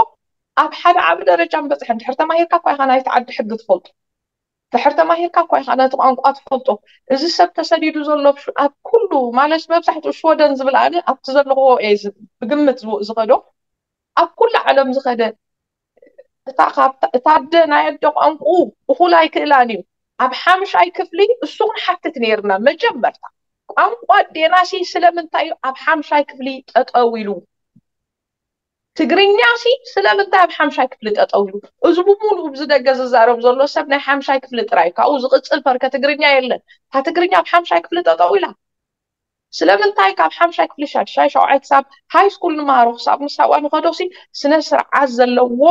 ኣብ ሓደ ዓቢ ደረጃ ምበፅሐ። እንድሕር ተማሂርካ እኳ ኢኻ ናይቲ ዓዲ ሕጊ ትፈልጦ። ድሕር ተማሂርካ እኳ ኢኻ ነቲ ቋንቋ ትፈልጦ። እዚ ሰብ ተሰዲዱ ዘሎ ኣብ ኩሉ ማለት መብዛሕትኡ ሽወደን ዝብል ኣነ ኣብቲ ዘለኹዎ እየ ብግምት ዝኸዶ ኣብ ኩሉ ዓለም ዝኸደ እታ ኣደ ናይ ኣደ ቋንቁኡ እኹል ኣይክእላን እዩ። ኣብ ሓምሻይ ክፍሊ እሱ ክንሓትት ነይርና መጀመርታ ቋንቋ ዴናሲ ስለምንታይ እዩ ኣብ ሓምሻይ ክፍሊ ጠጠው ኢሉ? ትግርኛ ሲ ስለምንታይ ኣብ ሓምሻይ ክፍሊ ጠጠው ኢሉ? እዚ ብሙሉኡ ብዚ ደገ ዝዛረብ ዘሎ ሰብ ናይ ሓምሻይ ክፍሊ ጥራይ ካብኡ ዝቕጽል ፐርከ ትግርኛ የለን። እታ ትግርኛ ኣብ ሓምሻይ ክፍሊ ጠጠው ኢላ ስለምንታይ ካብ ሓምሻይ ክፍሊ ሻድሻይ ሻውዓይ ክሳብ ሃይ ስኩል ንመሃሮ ክሳብ ንሳዋ ንኸዶ ሲ ስነ ስርዓት ዘለዎ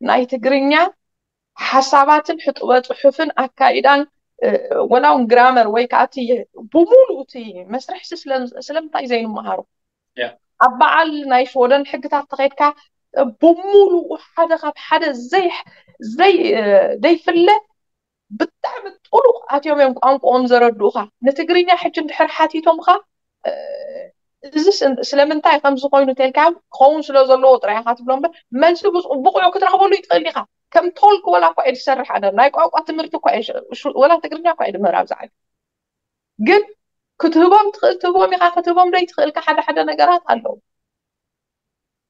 ናይ ትግርኛ ሓሳባትን ሕጥበ ፅሑፍን ኣካይዳን ወላ እውን ግራመር ወይ ከዓ እቲ ብሙሉእ እቲ መስርሕሲ ስለምንታይ ዘይንመሃሮ? ኣብ በዓል ናይ ሽወደን ሕግታት ተኸይድካ ብሙሉኡ ሓደ ካብ ሓደ ዘይ ዘይ ዘይፍለ ብጣዕሚ ጥሉቕ ኣትዮም እዮም ቋንቋኦም ዘረድኡኻ። ንትግርኛ ሕጂ እንድሕር ሓቲቶምኻ፣ እዚስ ስለምንታይ ከምዚ ኮይኑ ተልካ ክኸውን ስለ ዘለዎ ጥራይ ኢኻ ትብሎ እምበር፣ መልሲ ብቑዑ ክትረኽበሉ ይትኽእል ኢኻ። ከም ቶልክ ወላ እኳ እዩ ዝሰርሕ ኣነ ናይ ቋንቋ ትምህርቲ እኳ ወላ ትግርኛ እኳ እዩ ድምህር ኣብዚ ዓዲ። ግን ክትህቦም ትኽእል ትህቦም ኢኻ፣ ክትህቦም ዶ ይትኽእልካ ሓደ ሓደ ነገራት ኣለዉ።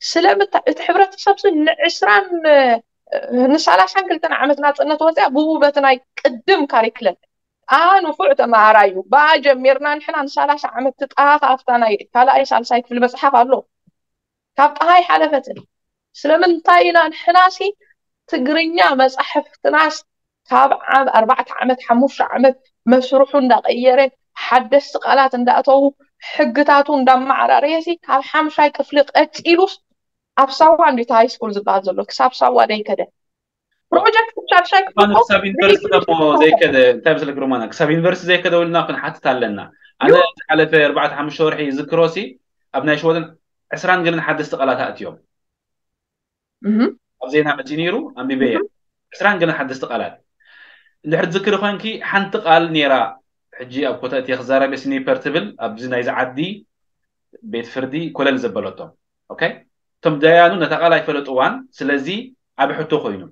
ስለምንታይ እቲ ሕብረተሰብ ስ ንዕስራን ንሳላሳን ክልተን ዓመት ናፅነት ወፅያ ብኡ በቲ ናይ ቅድም ካሪክለም ኣ ንፉዕ ተመሃራይ እዩ። ብኣ ጀሚርና ንሕና ንሳላሳ ዓመት ትጠሃኸ ኣብታ ናይ ካልኣይ ሳልሳይ ክፍሊ መፅሓፍ ኣሎ ካብ ጠሃይ ሓለፈትን። ስለምንታይ ኢና ንሕናሲ ትግርኛ መፃሕፍትናስ ካብ ዓም ኣርባዕተ ዓመት ሓሙሽተ ዓመት መስርሑ እንዳቀየረ ሓደስቲ ቃላት እንዳእተዉ ሕግታቱ እንዳመዓራረየሲ ካብ ሓምሻይ ክፍሊ ቀፂሉስ ኣብ ሳዋ እንዲ ሃይ ስኩል ዝበሃል ዘሎ ክሳብ ሳዋ ደይከደ ፕሮጀክት ሻድሻይ ክፍሊ ክሳብ ዩኒቨርሲቲ ደሞ ዘይከደ እንታይ ብስለ ግርማና ክሳብ ዩኒቨርሲቲ ዘይከደ ውልና ክንሓትት ኣለና። ኣነ ዝሓለፈ ኣርባዕተ ሓሙሽተ ወርሒ ይዝክሮሲ ኣብ ናይ ሽወደን ዕስራን ገለን ሓደስቲ ቃላት ኣእትዮም ኣብ ዜና መፂ ነይሩ ኣንቢበየ ዕስራን ገለን ሓደስቲ ቃላት እንድሕር ትዝክሪ ኮንኪ ሓንቲ ቃል ነይራ ሕጂ ኣብ ኮተእቲ ክዛረብ ስኒፐር ትብል ኣብዚ ናይዚ ዓዲ ቤት ፍርዲ ኮለል ዘበለቶም ኦኬ እቶም ደያኑ ነታ ቃል ኣይፈለጥዋን ስለዚ ዓብ ሕቶ ኮይኑ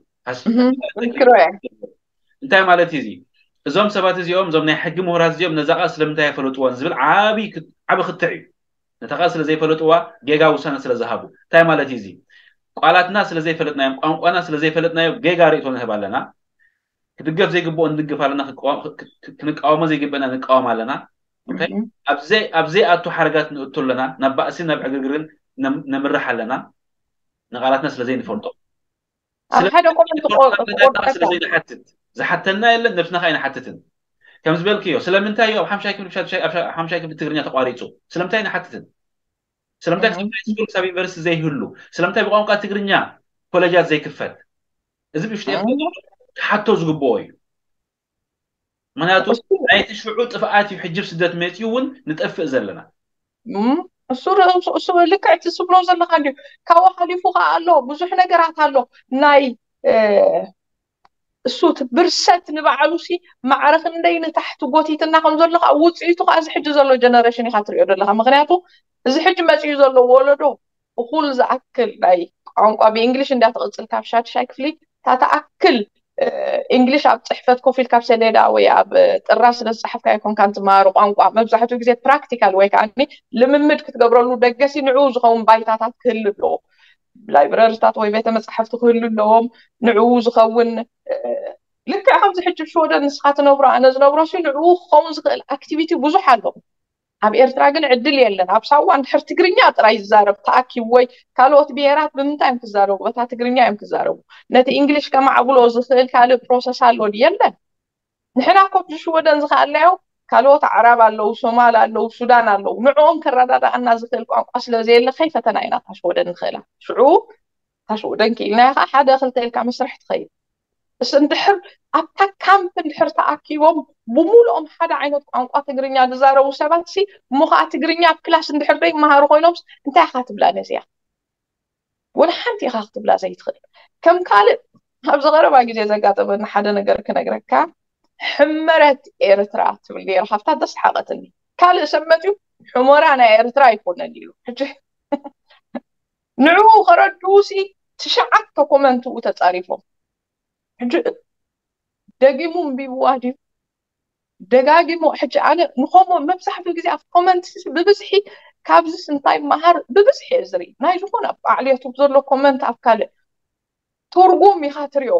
እንታይ ማለት እዚ እዞም ሰባት እዚኦም እዞም ናይ ሕጊ ምሁራት እዚኦም ነዛ ቃል ስለምንታይ ኣይፈለጥዎን ዝብል ዓብ ክትዕ እዩ ነታ ቃል ስለ ዘይፈለጥዋ ጌጋ ውሳነ ስለ ዝሃቡ እንታይ ማለት እዩ እዚ ቃላትና ስለ ዘይፈለጥናዮም ቋንቋና ስለ ዘይፈለጥናዮ ጌጋ ርእቶ ንህብ ኣለና ክድገፍ ዘይግብኦ ንድግፍ ኣለና ክንቃወሞ ዘይግብአና ንቃወም ኣለና ኣብ ዘይኣቱ ሓረጋት ንእቱ ኣለና ናብ ባእሲ ናብ ዕግርግርን ነምርሕ ኣለና ንቃላትና ስለ ዘይንፈልጦ ኣብ ሓደ ኮመንት ስለ ዘይንሓትት ዝሓተና የለን ነብስና ከ ኣይንሓትትን ከም ዝበልክዮ ስለምንታይ እዩ ኣብ ሓምሻይ ክፍሊ ሓምሻይ ክፍሊ ትግርኛ ተቋሪፁ ስለምንታይ ንሓትትን ስለምንታይ ስኩል ክሳብ ዩኒቨርሲቲ ዘይህሉ ስለምንታይ ብቋንቋ ትግርኛ ኮሌጃት ዘይክፈት እዚ ብሽተ ክሓቶ ዝግብኦ እዩ ምክንያቱ ናይቲ ሽዑ ጥፍኣት እዩ ሕጂ ስደት መፂኡ እውን ንጠፍእ ዘለና እሱ እሱ ልክዕ እቲ ስብሎ ዘለካ እንዲ ካብኡ ሓሊፉ ከዓ ኣሎ ብዙሕ ነገራት ኣሎ ናይ እሱ እቲ ብርሰት ንባዕሉ ሲ ማዕረ ክንደይ ንታሕቲ ጎቲትና ከም ዘሎ ከዓ ውፅኢቱ ከዓ እዚ ሕጂ ዘሎ ጀነሬሽን ኢካ ትሪኦ ዘለካ ምክንያቱ እዚ ሕጂ መፅኡ ዘሎ ወለዶ እኩል ዝኣክል ናይ ቋንቋ ብእንግሊሽ እንዳ ትቕፅል ካብ ሻድሻይ ክፍሊ እታ ትኣክል እንግሊሽ ኣብ ፅሕፈት ኮፍ ኢልካ ኣብ ሰሌዳ ወይ ኣብ ጥራ ስለ ዝፀሓፍካ ኣይኮንካን ትመሃሮ ቋንቋ መብዛሕትኡ ግዜ ፕራክቲካል ወይ ከዓ ልምምድ ክትገብረሉ ደገሲ ንዕኡ ዝኸውን ባይታታት ክህሉ ኣለዎ ላይብረሪታት ወይ ቤተ መፅሓፍቲ ክህሉ ኣለዎም ንዕኡ ዝኸውን ልክዕ ከምዚ ሕጂ ሽወደን ንስኻ ትነብሮ ኣነ ዝነብሮ ሲ ንዕኡ ክኸውን ዝኽእል ኣክቲቪቲ ብዙሕ ኣሎ ኣብ ኤርትራ ግን ዕድል የለን ኣብ ሳዋ እንድሕር ትግርኛ ጥራይ ይዛረብ ተኣኪቡ ወይ ካልኦት ብሄራት ብምንታይ እዮም ክዛረቡ በታ ትግርኛ እዮም ክዛረቡ ነቲ እንግሊሽ ከማዕብሎ ዝኽእል ካልእ ፕሮሰስ ኣሎ የለን ንሕና ኮ ሽወደን ዝኸኣልናዮ ካልኦት ኣዕራብ ኣለዉ ሶማል ኣለዉ ሱዳን ኣለዉ ንዕኦም ከረዳዳኣና ዝኽእል ቋንቋ ስለ ዘየለ ከይፈተና ኢና ታሽወደን ንኽእላ ሽዑ ታሽወደን ክኢልናዮ ከዓ ሓደ ክልተ ኢልካ መስርሕ ትኸይድ እስ እንድሕር ኣብታ ካምፕ እንድሕር ተኣኪቦም ብሙሉኦም ሓደ ዓይነት ቋንቋ ትግርኛ ዝዛረቡ ሰባት ሲ እሞ ከዓ ትግርኛ ኣብ ክላስ እንድሕር ዘይመሃሩ ኮይኖም እንታይ ኢካ ትብላ ነዚያ ወላ ሓንቲ ኢካ ክትብላ ዘይትኽእል ከም ካልእ ኣብዚ ቀረባ ግዜ ዘጋጠመኒ ሓደ ነገር ክነግረካ ሕመረት ኤርትራ ትብል ነይራ ካብታ ደስሓቐትኒ ካልእ ሰብ መፅዩ ሕሞራ ናይ ኤርትራ ኣይኮነን ኢሉ ሕጂ ንዕኡ ከረድኡ ሲ ትሽዓተ ኮመንትኡ ተፃሪፎም ሕጂ ደጊሙ እንቢብዋ ድዩ ደጋጊሙ ሕጂ ኣነ ንኸምኡ መብዛሕትኡ ግዜ ኣብ ኮመንት ብብዝሒ ካብዚስ እንታይ መሃር ብብዝሒ እየ ዝርኢ ናይ ዝኾነ ኣብ በዓል ዮቱብ ዘሎ ኮመንት ኣብ ካልእ ትርጉም ኢኻ ትሪኦ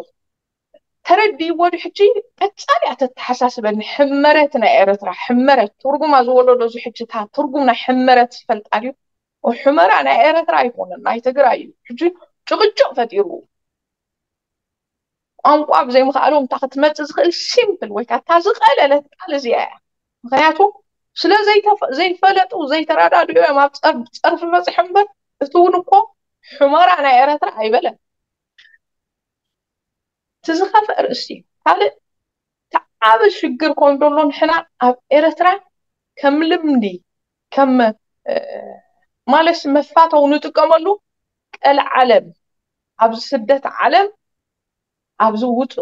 ተረዲእዎ ዲ ሕጂ ቀፃሊ እያ ተተሓሳስበኒ ሕመረት ናይ ኤረትራ ሕመረት ትርጉማ ዝወለዶ እዚ ሕጂ እታ ትርጉም ናይ ሕመረት ዝፈልጣ ድዩ ሕመራ ናይ ኤረትራ ኣይኮነን ናይ ትግራይ እዩ ሕጂ ጭቕጭቕ ፈጢሩ ቋንቋ ብዘይምኽኣሎም እታ ክትመፅእ ዝኽእል ሲምፕል ወይ ከዓ እታ ዝቐለለት ቃል እዚኣ እያ ምክንያቱ ስለ ዘይፈለጡ ዘይተረዳድኡ እዮም ኣብ ፀርፊ በፂሑ እምበር እቲ እውን እኮ ሕመራ ናይ ኤረትራ ኣይበለን እቲ ዝኸፍእ ርእሲ ካልእ ተዓበ ሽግር ኮን ደሎ ንሕና ኣብ ኤረትራ ከም ልምዲ ከም ማለት መፋተው ንጥቀመሉ ቀልዓለም ኣብዚ ስደት ዓለም፣ ኣብዚ ውጡ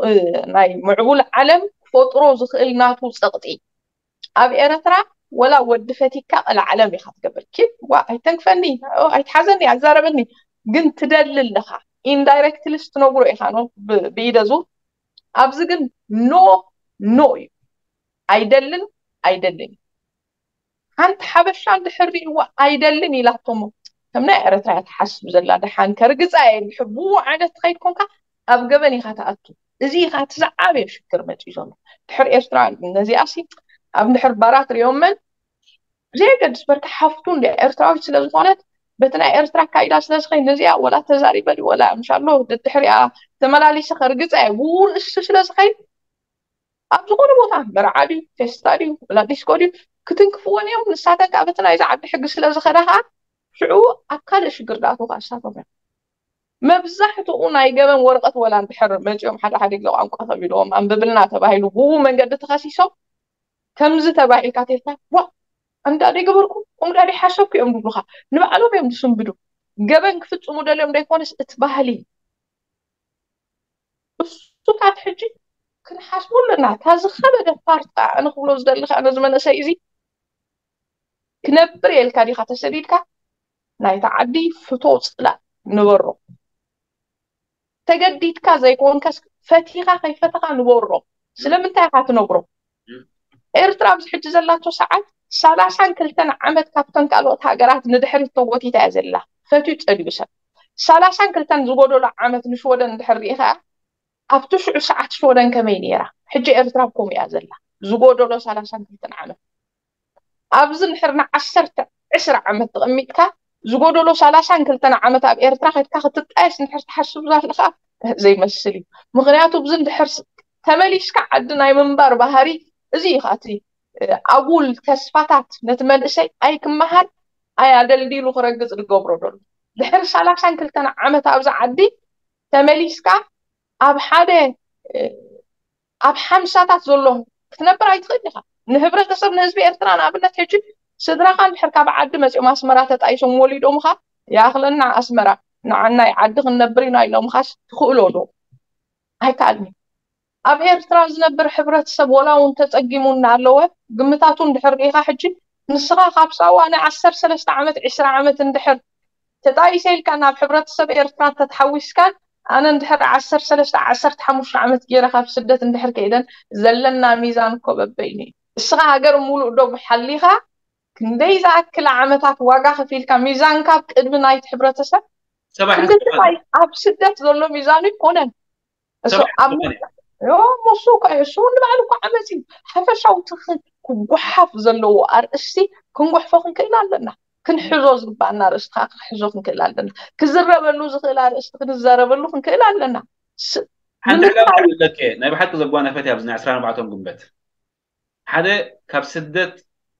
ናይ ምዕቡል ዓለም ክፈጥሮ ዝኽእል ናቱ ጸቕጢ፣ ኣብ ኤረትራ ወላ ወዲ ፈቲካ ቀልዓለም ኢኻ ትገብር። ኪድ ዋ ኣይተንክፈኒ፣ ኣይትሓዘኒ፣ ኣዛረበኒ፣ ግን ትደሊ ኣለኻ። ኢንዳይረክትሊ ስትነግሮ ኢኻ ኖ ብኢደዙ። ኣብዚ ግን ኖ ኖ እዩ። ኣይደልን ኣይደልን። ሓንቲ ሓበሻ እንድሕር ሪእዋ ኣይደልን ኢላቶሞ። ከም ናይ ኤረትራ እያ ትሓስብ ዘላ። ደሓን ከርግጻ እየ እንድሕር ብኡ ዓይነት ትኸይድ ኮንካ ኣብ ገበን ኢኻ ትኣቱ። እዚ ኢኻ እቲ ዝዓበየ ሽግር መጺኡ ዘሎ። ድሕር ኤርትራ ነዚኣሲ ኣብ ድሕር ባራት ሪኦመን ብዘየገድስ በርካ ሓፍቱ እንደ ኤርትራዊት ስለ ዝኾነት በቲ ናይ ኤርትራ ኣካይዳ ስለ ዝኸይድ ነዚኣ ወላ ተዛሪበ ድዩ ወላ ምሻሎ ድድሕሪኣ ተመላሊሰ ከርግጻ እየ ብኡ ርእሲ ስለ ዝኸይድ ኣብ ዝኾነ ቦታ መርዓ ድዩ ፌስታ ድዩ ወላ ዲስኮ ድዩ ክትንክፍወን እዮም። ንሳተን ከዓ በቲ ናይዚ ዓዲ ሕጊ ስለ ዝኸዳ ከዓ ሽዑ ኣብ ካልእ ሽግር ድኣትዉ ከዓ ንሳቶም እዮም። መብዛሕትኡ ናይ ገበን ወረቐት ወላ እንድሕር መፂኦም ሓደ ሓደ ግዜ ቋንቋ ከቢድዎም ኣንብብልና ተባሂሉ ብኡ መንገዲ ተኸሲሶም ከምዚ ተባሂልካ ተልካ ዋ እንዳ ደይገበርኩ ከምኡ ዳ ደይሓሰብኩ እዮም ዝብሉካ። ንባዕሎም እዮም ዝስንብዱ። ገበን ክፍፅሙ ደልዮም ደይኮነስ እቲ ባህሊ እሱታት ሕጂ ክንሓስቡ ኣለና። እታ ዝኸበደ ፓርት ከዓ ኣነ ክብሎ ዝደሊ ከዓ ነዚ መንእሰይ እዚ ክነብር የልካ ዲኻ ተሰዲድካ ናይቲ ዓዲ ፍቶ ፅላእ ንበሮ። ተገዲድካ ዘይኮንከስ ፈቲኻ ከይፈተኻ ንበሮ። ስለምንታይ ኢኻ ትነብሮ? ኤርትራ ኣብዚ ሕጂ ዘላቶ ሰዓት ሰላሳን ክልተን ዓመት ካብተን ካልኦት ሃገራት ንድሕሪት ተጎቲታ እያ ዘላ። ፈትዩ ጸሊኡ ሰብ ሰላሳን ክልተን ዝጎደሎ ዓመት ንሽወደን እንድሕር ሪኢኻ ኣብቲ ሽዑ ሰዓት ሽወደን ከመይ ነይራ? ሕጂ ኤርትራ ከምኡ እያ ዘላ። ዝጎደሎ ሰላሳን ክልተን ዓመት ኣብዚ እንድሕር ንዓሰርተ ዕስራ ዓመት ተቐሚጥካ ዝጎደሎ ሰላሳን ክልተን ዓመት ኣብ ኤርትራ ከድካ ክትጣየስ እንድሕር ትሓስብ ዘለኻ ዘይመስል እዩ። ምክንያቱ ኣብዚ እንድሕር ተመሊስካ ዓዲ ናይ ምንባር ባህሪ እዚ እዩ። እቲ ኣጉል ተስፋታት ነቲ መንእሰይ ኣይክመሃር ኣይ ኣደልዲሉ ክረግፅ ዝገብሮ ዘሎ ድሕሪ ሰላሳን ክልተን ዓመት ኣብዚ ዓዲ ተመሊስካ ኣብ ሓደ ኣብ ሓምሳታት ዘሎ ክትነብር ኣይትኽእል ኢኻ። ንህብረተሰብ ንህዝቢ ኤርትራ ንኣብነት ሕጂ ስድራኻ እንድሕር ካብ ዓዲ መፂኦም ኣስመራ ተጣይሶም ወሊዶምኻ ይኣኽለና ኣስመራ ንዓናይ ዓዲ ክንነብር ኢና ኢሎምኻስ ትኽእሎ ዶ? ኣይከኣልን። ኣብ ኤርትራ ዝነብር ሕብረተሰብ ወላ እውን ተፀጊሙ እናሃለወ ግምታቱ እንድሕር ርኢኻ ሕጂ ንስኻ ካብ ሳዋ ናይ ዓሰርተ ሰለስተ ዓመት ዒስራ ዓመት እንድሕር ተጣይሰ ኢልካ ናብ ሕብረተሰብ ኤርትራ እንተተሓዊስካን ኣነ እንድሕር ዓሰርተ ሰለስተ ዓሰርተ ሓሙሽተ ዓመት ገይረ ካብ ስደት እንድሕር ከይደን ዘለና ሚዛን እኮ በበይኑ እዩ። እስኻ ሃገር ሙሉእ ዶ ሓሊኻ ክንደይ ዝኣክል ዓመታት ዋጋ ከፊልካ ሚዛንካ ኣብ ቅድሚ ናይቲ ሕብረተሰብ ሰብኣይ ክንድቲ ሓስብካ ኣብ ስደት ዘሎ ሚዛኑ ይኮነን። እሱ ሰብኣይ ኣብ ዝኾነ ዮ፣ እሱ እኮ እዩ። እሱ ንባዕሉ እኮ ዓመፅ እዩ። ሓፈሻዊ ትኽ ክጓሓፍ ዘለዎ ኣርእስቲ ክንጉሕፎ ክንክእል ኣለና። ክንሕዞ ዝግባኣና ኣርእስቲ ከዓ ክንሕዞ ክንክእል ኣለና። ክዝረበሉ ዝኽእል ኣርእስቲ ክንዘረበሉ ክንክእል ኣለና። ስ- ሓንቲ ንምንታይ? ዕላማ ይብለኪ፣ ናይ ብሓቂ ዘጓነፈት እያ ኣብዚ ናይ ዕስራን ኣርባዕተን ግንቦት ሓደ ካብ ስደት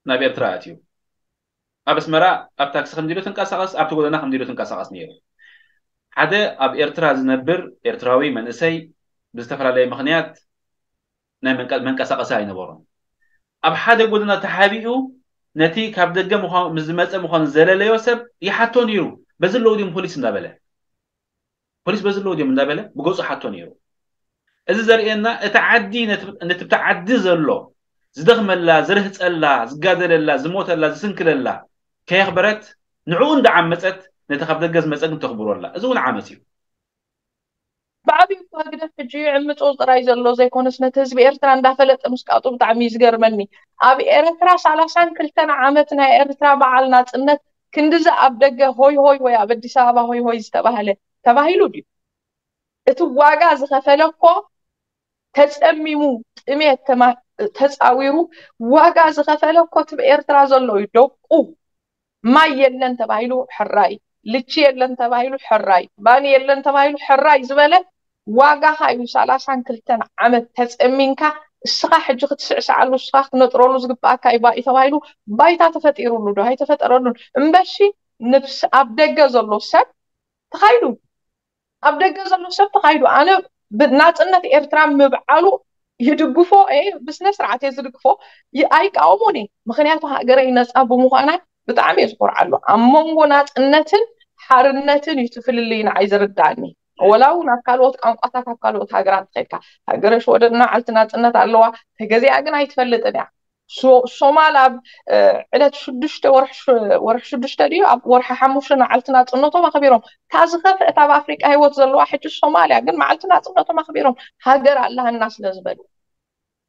ናብ ኤርትራ ኣትዩ ኣብ ኣስመራ ኣብ ታክሲ ከምዚ ኢሉ ትንቀሳቐስ ኣብቲ ጎደና ከምዚ ኢሉ ትንቀሳቐስ ነይሩ። ሓደ ኣብ ኤርትራ ዝነብር ኤርትራዊ መንእሰይ ብዝተፈላለየ ምኽንያት ናይ መንቀ- መንቀሳቐሲ ኣይነበሮን። ኣብ ሓደ ጎደና ተሓቢኡ ነቲ ካብ ደገ ምዃኑ ምስ ዝመፀ ምዃኑ ዘለለዮ ሰብ ይሓቶ ነይሩ። በዚ ኣለዉ ድዮም ፖሊስ እንዳበለ ፖሊስ በዚ ኣለዉ ድዮም እንዳበለ ብገፁ ሓቶ ነይሩ። እዚ ዘርእየና እቲ ዓዲ ነቲ ነቲ ብቲ ዓዲ ዘሎ ዝደኽመላ፣ ዝርህፀላ፣ ዝጋደለላ፣ ዝሞተላ፣ ዝስንክለላ ከየኽበረት ንዕኡ እንዳዓመፀት ነቲ ካብ ደገ ዝመፀ ግን ተኽብሮ ኣላ። እዚ እውን ዓመፅ እዩ። ብዓብዩ እኮ ህግደፍ ሕጂ ይዕምፆ ጥራይ ዘሎ ዘይኮነስ ነቲ ህዝቢ ኤርትራ እንዳፈለጠ ምስቃጡ ብጣዕሚ እዩ ዝገርመኒ። ኣብ ኤረትራ ሰላሳን ክልተን ዓመት ናይ ኤርትራ በዓል ናጽነት ክንድዚ ኣብ ደገ ሆይ ሆይ ወይ ኣብ ኣዲስ ኣበባ ሆይ ሆይ ዝተባህለ ተባሂሉ ድዩ? እቲ ዋጋ ዝኸፈለ እኮ ተጸሚሙ ጥሜት ተማ- ተጻዊሩ ዋጋ ዝኸፈለ እኮ እቲ ብኤርትራ ዘሎ እዩ። ደቁ ማይ የለን ተባሂሉ ሕራይ፣ ልቺ የለን ተባሂሉ ሕራይ፣ ባኒ የለን ተባሂሉ ሕራይ ዝበለ ዋጋኻ እዩ። ሰላሳን ክልተን ዓመት ተጸሚንካ እስኻ ሕጂ ክትስዕስዓሉ እስኻ ክትነጥረሉ ዝግባኣካ እዩ ባይ ተባሂሉ ባይታ ተፈጢሩሉ ዶ ኣይተፈጠረሉን? እምበሺ ንብስ ኣብ ደገ ዘሎ ሰብ ተኻይዱ ኣብ ደገ ዘሎ ሰብ ተኻይዱ ኣነ ናፅነት ኤርትራ ምብዓሉ ይድግፎ እ ብስነ ስርዓት እየ ዝድግፎ ኣይቃወሞን እየ። ምክንያቱ ሃገረይ ነፃ ብምዃና ብጣዕሚ እየ ዝኮርዓሉ። ኣብ መንጎ ናፅነትን ሓርነትን እዩ እቲ ፍልልይ ንዓይ ዝርዳእኒ። ወላ እውን ኣብ ካልኦት ቋንቋታት ኣብ ካልኦት ሃገራት ከድካ ሃገረ ሽወደን መዓልቲ ናፅነት ኣለዋ። ተገዚኣ ግን ኣይትፈልጥን እያ። ሶማል ኣብ ዕለት ሽዱሽተ ወርሒ ሽዱሽተ ድዩ ኣብ ወርሒ ሓሙሽተ መዓልቲ ናፅነቶም ኣኽቢሮም። እታ ዝኸፍአት ኣብ ኣፍሪቃ ህይወት ዘለዋ ሕጂ ሶማልያ ግን መዓልቲ ናፅነቶም ኣኽቢሮም ሃገር ኣለሃና ስለ ዝበሉ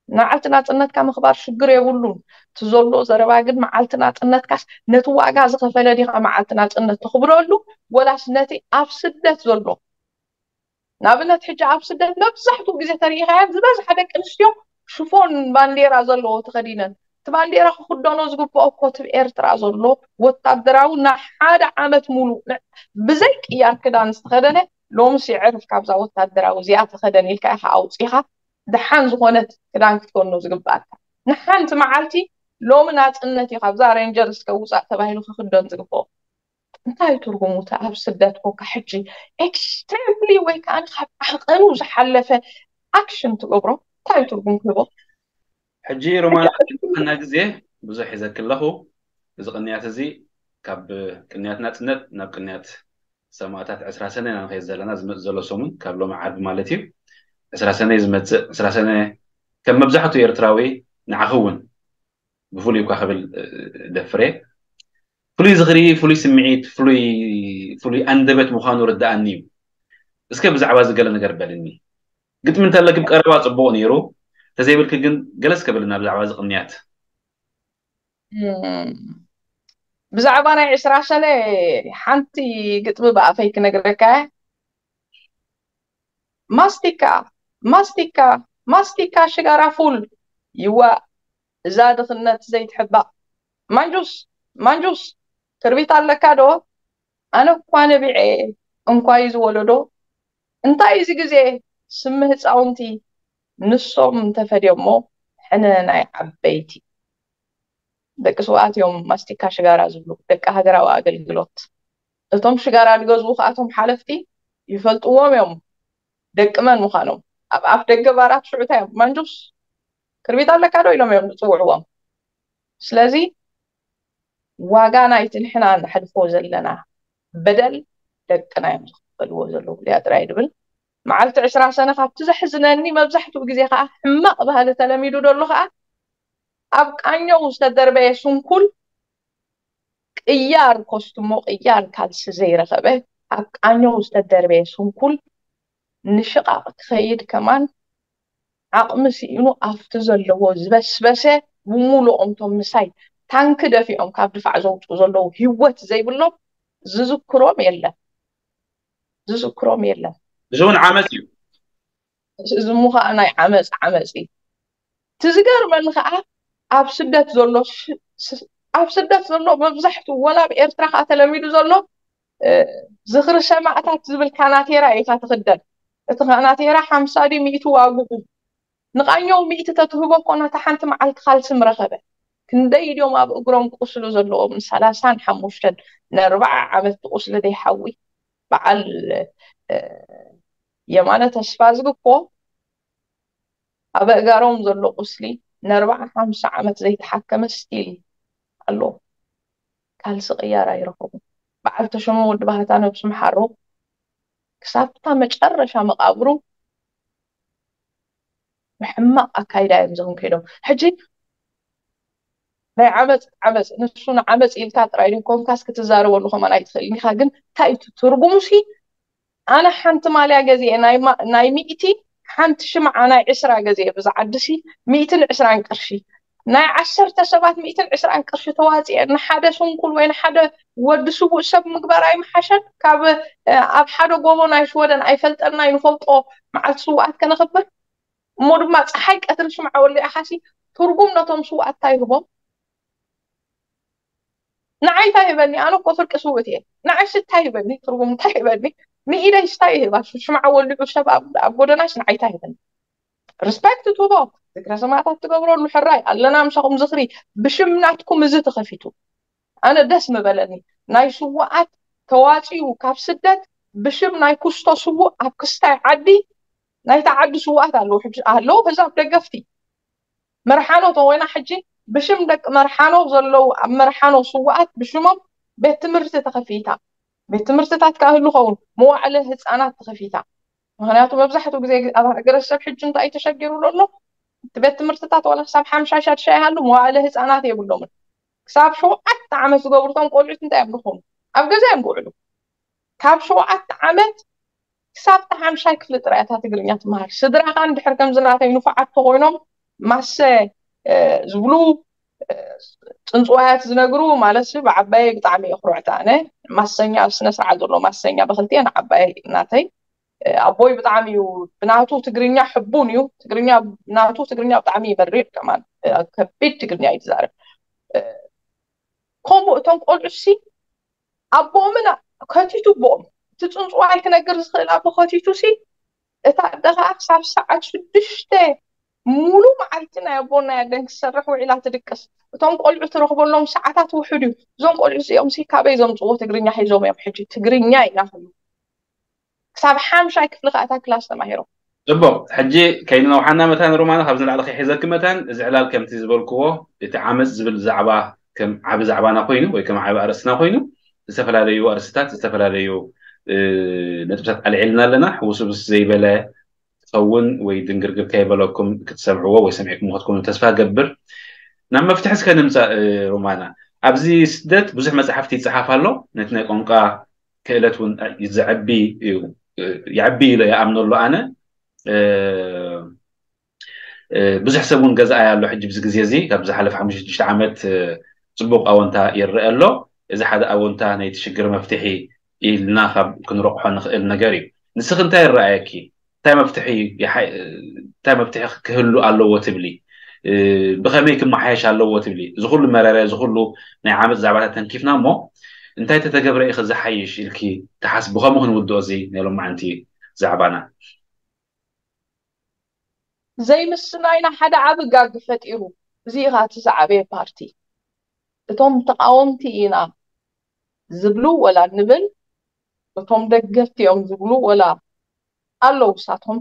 መዓልቲ ናፅነትካ ምኽባር ሽግር የብሉን። እቲ ዘሎ ዘረባ ግን መዓልቲ ናፅነትካስ ነቲ ዋጋ ዝኸፈለ ዲኻ መዓልቲ ናፅነት ተኽብረሉ ወላስ ነቲ ኣብ ስደት ዘሎ ንኣብነት ሕጂ ኣብ ስደት መብዛሕትኡ ግዜ ተሪኢኻያን ዝበዝሓ ደቂ ኣንስትዮ ሽፎን ባንዴራ ዘለዎ ተኸዲነን እቲ ባንዴራ ክክደኖ ዝግብኦ እኮ እቲ ኤርትራ ዘሎ ወታደራዊ ንሓደ ዓመት ሙሉእ ብዘይ ቅያር ክዳን ዝተኸደነ ሎምስ የዕርፍ ካብዛ ወታደራዊ እዚኣ ተኸደን ኢልካ ኢኻ ኣውፂኻ ደሓን ዝኾነት ክዳን ክትኮኖ ዝግብኣካ ንሓንቲ መዓልቲ ሎሚ ናፅነት እዩ ካብዛ ሬንጀርስ ከውፃእ ተባሂሉ ክክደን ዝግብኦ እንታይ ትርጉሙ እቲ ኣብ ስደት ኮካ ሕጂ extremely ወይ ከዓ ካብ ዓቐኑ ዝሓለፈ ኣክሽን ትገብሮ እንታይ ትርጉም ክህቦ ሕጂ ሮማና ግዜ ብዙሕ ሒዘክ ኣለኹ እዚ ቅንያት እዚ ካብ ቅንያት ናፅነት ናብ ቅንያት ሰማእታት ዕስራ ሰነ ኢና ንኸይድ ዘለና ዝመፅእ ዘሎ ሰሙን ካብ ሎሚ ዓርቢ ማለት እዩ ዕስራ ሰነ ዝመፅእ ዕስራ ሰነ ከም መብዛሕትኡ ኤርትራዊ ንዓኺ እውን ብፍሉይ እኳ ክብል ደፍሬ ፍሉይ ዝኽሪ ፍሉይ ስምዒት ፍሉይ ፍሉይ ኣንደበት ምዃኑ ርድኣኒ እዩ እስከ ብዛዕባ እዚ ገለ ነገር በልኒ ግጥሚ እንተለኪ ብቀረባ ፅቡቕ ነይሩ ተዘይብልኪ ግን ገለ እስከ በልና ብዛዕባ እዚ ቅንያት ብዛዕባ ናይ ዕስራ ሰነ ሓንቲ ግጥሚ ብኣፈይ ክነግረካ ማስቲካ ማስቲካ ማስቲካ ሽጋራ ፉል ይዋእ እዛ ድኽነት ዘይትሕባእ ማንጁስ ማንጁስ ክርቢት ኣለካ ዶ ኣነ እኳ ነቢዐ እንኳይ ዝወለዶ እንታይ እዚ ግዜ ስሚ ህፃውንቲ ንሶም እንተፈድዮሞ ሕነ ናይ ዓበይቲ ደቂ ስውኣት እዮም ማስቲካ ሽጋራ ዝብሉ ደቂ ሃገራዊ ኣገልግሎት እቶም ሽጋራ ዝገዝኡ ከኣቶም ሓለፍቲ ይፈልጥዎም እዮም ደቂ መን ምዃኖም ኣብ ኣፍ ደገ ባራት ሽዑታ እዮም ማንጁስ ክርቢት ኣለካ ዶ ኢሎም እዮም ዝፅውዕዎም ስለዚ ዋጋ ናይቲ ንሕና ንሕልፎ ዘለና በደል ደቅና እዮም ዝኽፈልዎ ዘለዉ ሊያ ጥራይ ድብል መዓልቲ ዕስራ ሰነ ካብቲ ዘሕዝነኒ መብዛሕትኡ ግዜ ከዓ ሕማቕ ባህሊ ተለሚዱ ደሎ ከዓ ኣብ ቃኘው ዝተደርበየ ስንኩል ቅያር ኮስትሞ ቅያር ካልሲ ዘይረኸበ ኣብ ቃኘው ዝተደርበየ ስንኩል ንሽቓቕ ክኸይድ ከማን ዓቕሚ ስኢኑ ኣብቲ ዘለዎ ዝበስበሰ ብሙሉኦም ቶም ምሳይ ታንኪ ደፊኦም ካብ ድፋዕ ዘውፅኡ ዘለዉ ህይወት ዘይብሎም ዝዝክሮም የለን ዝዝክሮም የለን እዚ እውን ዓመፅ እዩ እዚ እሞ ከዓ ናይ ዓመፅ ዓመፅ እዩ እቲ ዝገርመኒ ከዓ ኣብ ስደት ዘሎ ኣብ ስደት ዘሎ መብዛሕትኡ ወላ ኣብ ኤርትራ ከዓ ተለሚዱ ዘሎ ዝኽሪ ሰማእታት ዝብል ካናቴራ ኢኻ ትኽደን እቲ ካናቴራ ሓምሳ ድዩ ሚእቲ ዋግኡ ንቃኘው ሚእቲ ተትህቦ እኮ ናታ ሓንቲ መዓልቲ ካልሲ ምረኸበ ክንደይ ድዮም ኣብ እግሮም ቁስሉ ዘለዎም ንሰላሳን ሓሙሽተን ንኣርባዓ ዓመት ቁስሊ ደይሓዊ በዓል የማነ ተስፋዝጊ እኮ ኣብ ኣእጋሮም ዘሎ ቁስሊ ንኣርባዓ ሓምሳ ዓመት ዘይተሓከመ ስቲል ኣሎ ካልሲ ቅያር ኣይረኸቡ በዓል ተሾመ ወዲ ባህታ ነብሱ ምሓሮ ክሳብታ መጨረሻ መቃብሩ ብሕማቕ ኣካይዳ እዮም ዘኽንከይዶም ሕጂ ናይ ዓመፅ ዓመፅ ንሱ ንዓመፅ ኢልካ ጥራይ ዘይኮንካስ ክትዛረበሉ ከማን ኣይትኽእልን ኢኻ ግን እንታይ እዩ ትርጉሙ ሲ ኣነ ሓንቲ ማልያ ገዚኤ ናይ ሚእቲ ሓንቲ ሽምዓ ናይ ዕስራ ገዚኤ ብዝዓድሲ ሚእትን ዕስራን ቅርሺ ናይ ዓሰርተ ሰባት ሚእትን ዕስራን ቅርሺ ተዋፂኤ ንሓደ ስንኩል ወይ ንሓደ ወዲ ስቡእ ሰብ ምግባር ኣይምሓሸን ካብ ኣብ ሓደ ጎቦ ናይ ሽወደን ኣይፈልጠናይ ንፈልጦ መዓልቲ ስውኣት ከነኽብር እሞ ድማ ፀሓይ ቀትሪ ሽምዓ ወሊዕኻሲ ትርጉም ነቶም ስውኣት እንታይ ይህቦም ንዓይ እንታይ ይህበኒ ኣነ እኮ ፍርቂ ስውእት እየ ንዓይሲ እንታይ ይህበኒ ትርጉም እንታይ ይህበኒ ንኢደይስ እንታይ ይህባ ሽምዓ ወሊዑ ሰብ ኣብ ጎደናስ ንዓይ እንታይ ይህበኒ ሪስፔክት ትህቦ ዝክረ ሰማእታት ትገብረሉ ሕራይ ኣለና ምሳኹም ዝኽሪ ብሽም ናትኩም እዚ ተኸፊቱ ኣነ ደስ ምበለኒ ናይ ስውኣት ተዋፂኡ ካብ ስደት ብሽም ናይ ኩስቶ ስውእ ኣብ ክስታይ ዓዲ ናይታ ዓዲ ስውኣት ኣለዉ ሕጂ ኣለዉ ህዛብ ደገፍቲ መርሓኖ ተኾይና ሕጂ ብሽም ደቂ መርሓኖ ዘለዉ ኣብ መርሓኖ ስውኣት ብሽሞም ቤት ትምህርቲ ተኸፊታ ቤት ትምህርትታት ክህሉ ኸውን፣ መዋዕለ ህፃናት ተኸፊታ። ምክንያቱ መብዛሕትኡ ግዜ ኣብ ሃገረሰብ ሕጂ እንታይ ተሸጊሩ ዘሎ፣ እቲ ቤት ትምህርትታት ዋላ ክሳብ ሓምሻይ ሻድሻይ ይሃሉ፣ መዋዕለ ህፃናት የብሎምን። ክሳብ ሸውዓተ ዓመት ዝገብሩ እቶም ቆልዑት እንታይ እዮም ዝኾኑ? ኣብ ገዛ እዮም ዝውዕሉ። ካብ ሸውዓተ ዓመት ክሳብ ሓምሻይ ክፍሊ ጥራይ እታ ትግርኛ ትመሃር። ስድራኻ እንድሕር ከምዚ ናተይ ንፉዓት ተኾይኖም ማሰ ዝብሉ፣ ፅንፅዋያት ዝነግሩ ማለት ብዓባየ ብጣዕሚ የኽርዕታ ኣነ። ማሰኛ ስነ ስርዓት ዘሎ ማሰኛ ብክልቲኤን ዓባየ ናተይ። ኣቦይ ብጣዕሚ እዩ ብናቱ ትግርኛ ሕቡን እዩ። ትግርኛ ናቱ ትግርኛ ብጣዕሚ ይመርር ከማን፣ ከቢድ ትግርኛ እዩ ዝዛረብ። ከምኡ እቶም ቆልዑ ሲ ኣቦኦምን ከቲቱ ኣቦኦም እቲ ፅንፅዋይ ክነግር ዝኽእል ኣቦ ከቲቱ ሲ እታ ኣደ ከዓ ክሳብ ሰዓት ሽዱሽተ ሙሉ መዓልቲ ናይ ኣቦን ናይ ኣደን ክትሰርሕ ውዒላ ትድቅስ። እቶም ቆልዑ ትረኽበሎም ሰዓታት ውሑድ እዩ። እዞም ቆልዑ እዚኦም ሲ ካበይ ዘምፅዎ ትግርኛ ሒዞም እዮም? ሕጂ ትግርኛ ኢና ክሉ ክሳብ ሓምሻይ ክፍሊ ከዓ እታ ክላስ ተማሂሮም። ፅቡቅ፣ ሕጂ ከይንነውሓና መታን ሮማና፣ ካብዚ ንላዕሊ ከይሕዘኪ መታን፣ እዚ ዕላል ከምቲ ዝበልክዎ እቲ ዓመፅ ዝብል ዛዕባ ከም ዓቢ ዛዕባና ኮይኑ ወይ ከም ዓቢ ኣርእስትና ኮይኑ ዝተፈላለዩ ኣርእስታት ዝተፈላለዩ ነጥብታት ኣልዒልና ኣለና። ሕውስብስ ዘይበለ ክኸውን ወይ ድንግርግር ከይበለኩም ክትሰምዕዎ ወይ ሰሚዕኩም ክትኮኑ ተስፋ ገብር። ናብ መፍትሒ እስከ ንምፃእ ሮማና። ኣብዚ ስደት ብዙሕ መፅሓፍቲ ይፀሓፍ ኣሎ። ነቲ ናይ ቋንቋ ክእለት እውን ዘዕቢ እዩ፣ የዕቢ ኢለ ይኣምነሉ ኣነ። ብዙሕ ሰብ እውን ገዛኣይ ኣሎ ሕጂ ብዚ ግዜ እዚ ካብ ዝሓለፈ ሓሙሽተ ሽዱሽተ ዓመት ፅቡቅ ኣወንታ ይረአ ኣሎ። እዚ ሓደ ኣወንታ ናይቲ ሽግር መፍትሒ ኢልና ካብ ክንረቑሖ ንኽእል ነገር እዩ። ንስኺ እንታይ ይረኣየኪ? እንታይ መፍትሒ እንታይ መፍትሒ ክህሉ ኣለዎ ትብሊ? ብኸመይ ክመሓየሽ ኣለዎ ትብሊ? እዚ ኩሉ መረረ፣ እዚ ኩሉ ናይ ዓመፅ ዛዕባታት ተንኪፍና እሞ እንታይ ተተገብረ ኢኺ ዝሓይሽ ኢልኪ ትሓስቢ? ብኸምኡ ክንውድኦ እዚ ናይ ሎማዓንቲ ዛዕባና። ዘይምስናይና ሓደ ዓቢ ጋግ ፈጢሩ። እዚ ኢኻ እቲ ዝዓበየ ፓርቲ። እቶም ተቃወምቲ ኢና ዝብሉ ወላ ንብል፣ እቶም ደገፍቲ እዮም ዝብሉ ወላ ኣለዉ፣ እሳቶም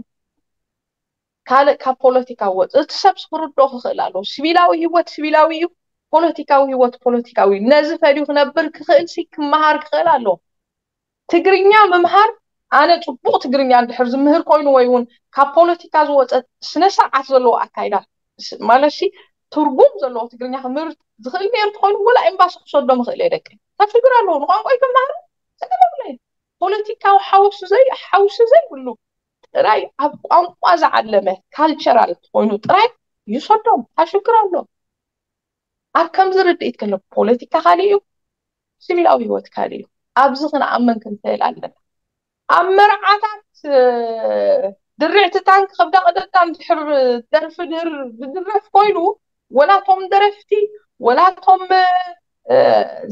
ካልእ ካብ ፖለቲካ ወፅ። እቲ ሰብ ክርድኦ ክኽእል ኣለዎ። ሲቪላዊ ህይወት ሲቪላዊ እዩ፣ ፖለቲካዊ ህይወት ፖለቲካዊ እዩ። ነዚ ፈድዩ ክነብር ክኽእል ሲ ክመሃር ክኽእል ኣለዎ። ትግርኛ ምምሃር፣ ኣነ ፅቡቕ ትግርኛ እንድሕር ዝምህር ኮይኑ ወይ እውን ካብ ፖለቲካ ዝወፀ ስነ ስርዓት ዘለዎ ኣካይዳ ማለት ሲ ትርጉም ዘለዎ ትግርኛ ክምህር ዝኽእል ነይሩ ተኾይኑ ወላ ኤምባሲ ክሰዶ ምኽእል እየ ደቂ። እንታይ ሽግር ኣለዎ? ንቋንቋይ ክመሃር ዘገለለ ፖለቲካዊ ሓውሲ ዘይ ሓውሲ ዘይብሉ ጥራይ ኣብ ቋንቋ ዝዓለመ ካልቸራል ኮይኑ ጥራይ ይሰዶም። እንታይ ሽግር ኣሎ? ኣብ ከምዚ ርድኢት ከሎ ፖለቲካ ካልእ እዩ፣ ሲቪላዊ ህይወት ካልእ እዩ። ኣብዚ ክንኣምን ክንክእል ኣለና። ኣብ መርዓታት ድርዕቲ ታንክ ከብዳ ቀደዳ እንድሕር ደርፊ ድር ዝድረፍ ኮይኑ ወላቶም ደረፍቲ ወላቶም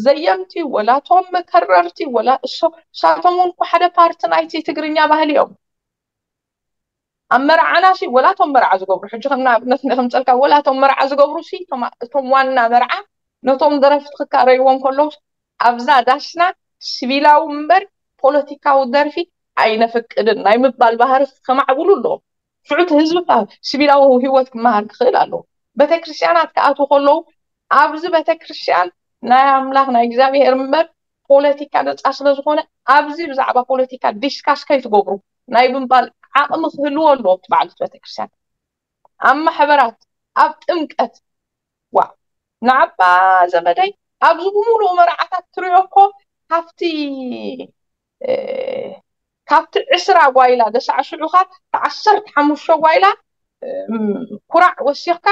ዘየምቲ ወላቶም ከረርቲ ወላ እሶ እሳቶም እውን ሓደ ፓርቲ ናይቲ ትግርኛ ባህሊ እዮም። ኣብ መርዓና ሲ ወላቶም መርዓ ዝገብሩ ሕጂ ከም ንኣብነት ከምፀልካ ወላቶም መርዓ ዝገብሩ ሲ እቶም ዋና መርዓ ነቶም ደረፍቲ ክካረይዎም ከለዉ ኣብዛ ዳስና ሲቪላዊ እምበር ፖለቲካዊ ደርፊ ኣይነፍቅድን ናይ ምባል ባህሪ ከማዕብሉ ኣለዎም። ሽዑ እቲ ህዝቢ ከዓ ሲቪላዊ ህይወት ክመሃር ክኽእል ኣለዎ። ቤተክርስትያናት ክኣትዉ ከለዉ ኣብዚ ቤተክርስትያን ናይ ኣምላኽ ናይ እግዚኣብሔር እምበር ፖለቲካ ነፃ ስለ ዝኾነ ኣብዚ ብዛዕባ ፖለቲካ ዲስካስ ከይትገብሩ ናይ ብምባል ዓቕሚ ክህልዎ ኣለዎ እቲ በዓል እቲ ቤተክርስትያን። ኣብ ማሕበራት ኣብ ጥምቀት ዋ ንዓባ ዘመደይ ኣብዚ ብምሉእ መርዓታት ትሪኦ እኮ ካብቲ ካብቲ ዕስራ ጓይላ ደሳዕስዑኻ እቲ ዓሰርተ ሓሙሽተ ጓይላ ኩራዕ ወሲኽካ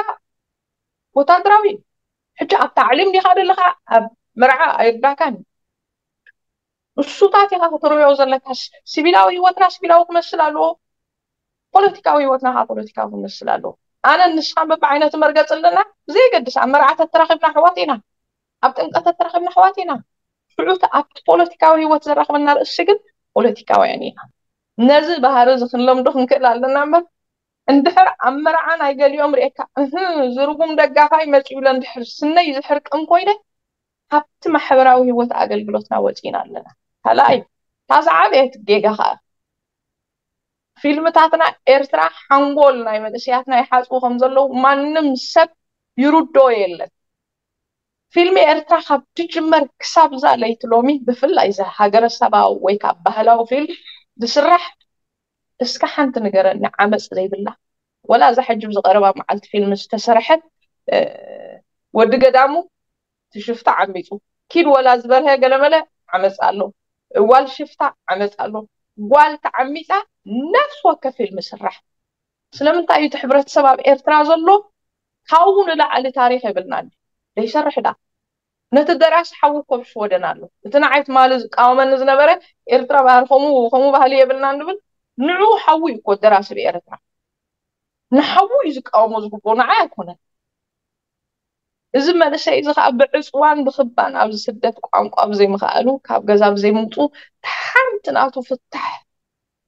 ወታደራዊ እዩ። ሕጂ ኣብ ታዕሊም ዲኻ ዘለኻ ኣብ መርዓ ኣይርዳካን እዩ። እሱታት ኢኻ ክትርእዮ ዘለካ። ሲቪላዊ ህይወትና ሲቪላዊ ክመስል ኣለዎ፣ ፖለቲካዊ ህይወትና ከዓ ፖለቲካዊ ክመስል ኣለዎ። ኣነ ንስኻን በብዓይነቱ መርገፂ ኣለና። ብዘየገድስ ኣብ መርዓ ተተራኺብና ኣሕዋት ኢና፣ ኣብ ጥምቀት ተተራኺብና ኣሕዋት ኢና። ሽዑ ኣብቲ ፖለቲካዊ ህይወት ዘራኽበና ርእሲ ግን ፖለቲካውያን ኢና። ነዚ ባህሪ እዚ ክንለምዶ ክንክእል ኣለና እምበር እንድሕር ኣብ መርዓ ናይ ገሊኦም ርኤካ እህ ዝርጉም ደጋፋይ መፂኡ ኢለ እንድሕር ስነይ ዝሕርቅም ኮይነ ካብቲ ማሕበራዊ ህይወት ኣገልግሎትና ወፂና ኣለና። ካልኣይ እታ ዝዓበየት ጌጋ ከዓ ፊልምታትና ኤርትራ ሓንጎል ናይ መንእሰያትና ይሓፅቡ ከም ዘለዉ ማንም ሰብ ይርድኦ የለን። ፊልሚ ኤርትራ ካብ ትጅመር ክሳብ እዛ ለይቲ ሎሚ፣ ብፍላይ እዚ ሃገረሰባዊ ወይ ካብ ባህላዊ ፊልም ዝስራሕ፣ እስከ ሓንቲ ንገረኒ ዓመፅ ዘይብላ? ወላ እዛ ሕጂ ኣብዚ ቀረባ መዓልቲ ፊልም ዝተሰርሐት፣ እ፣ ወዲ ገዳሙ ትሽፍታ ዓሚፁ፣ ኪድ ወላ ዝበልሀ ገለመለ ዓመፅ ኣሎ፣ ጓል ሽፍታ ዓመፅ ኣሎ። ጓል ተዓሚፃ፣ ነፍሲ ወከፍ ፊልም ስራሕ። ስለምንታይ እዩ እቲ ሕብረተሰብ ኣብ ኤርትራ ዘሎ ካብኡ ንላዕሊ ታሪኽ የብልናን? ዘይሰርሕ ዳ? ነቲ ደራሲ ሓዉ እኮ ኣብ ሽወደን ኣሎ። እቲ ንዓይ ትማሊ ዝቃወመኒ ዝነበረ፣ ኤርትራ ባህል ከምኡ፣ ከምኡ ባህሊ የብልናን ዝብል፣ ንዑ ሓዉ እዩ እኮ ደራሲ ብኤርትራ። ንሓዉ እዩ ዝቃወሞ ዝግብኦ፣ ንዓይ ኣይኮነን። እዚ መንእሰይ እዚ ከዓ ብዕፅዋን ብኽባን ኣብዚ ስደት ቋንቋ ብዘይምኽኣሉ፣ ካብ ገዛ ብዘይምውፅኡ፣ ሓንቲ ናቱ ፍታሕ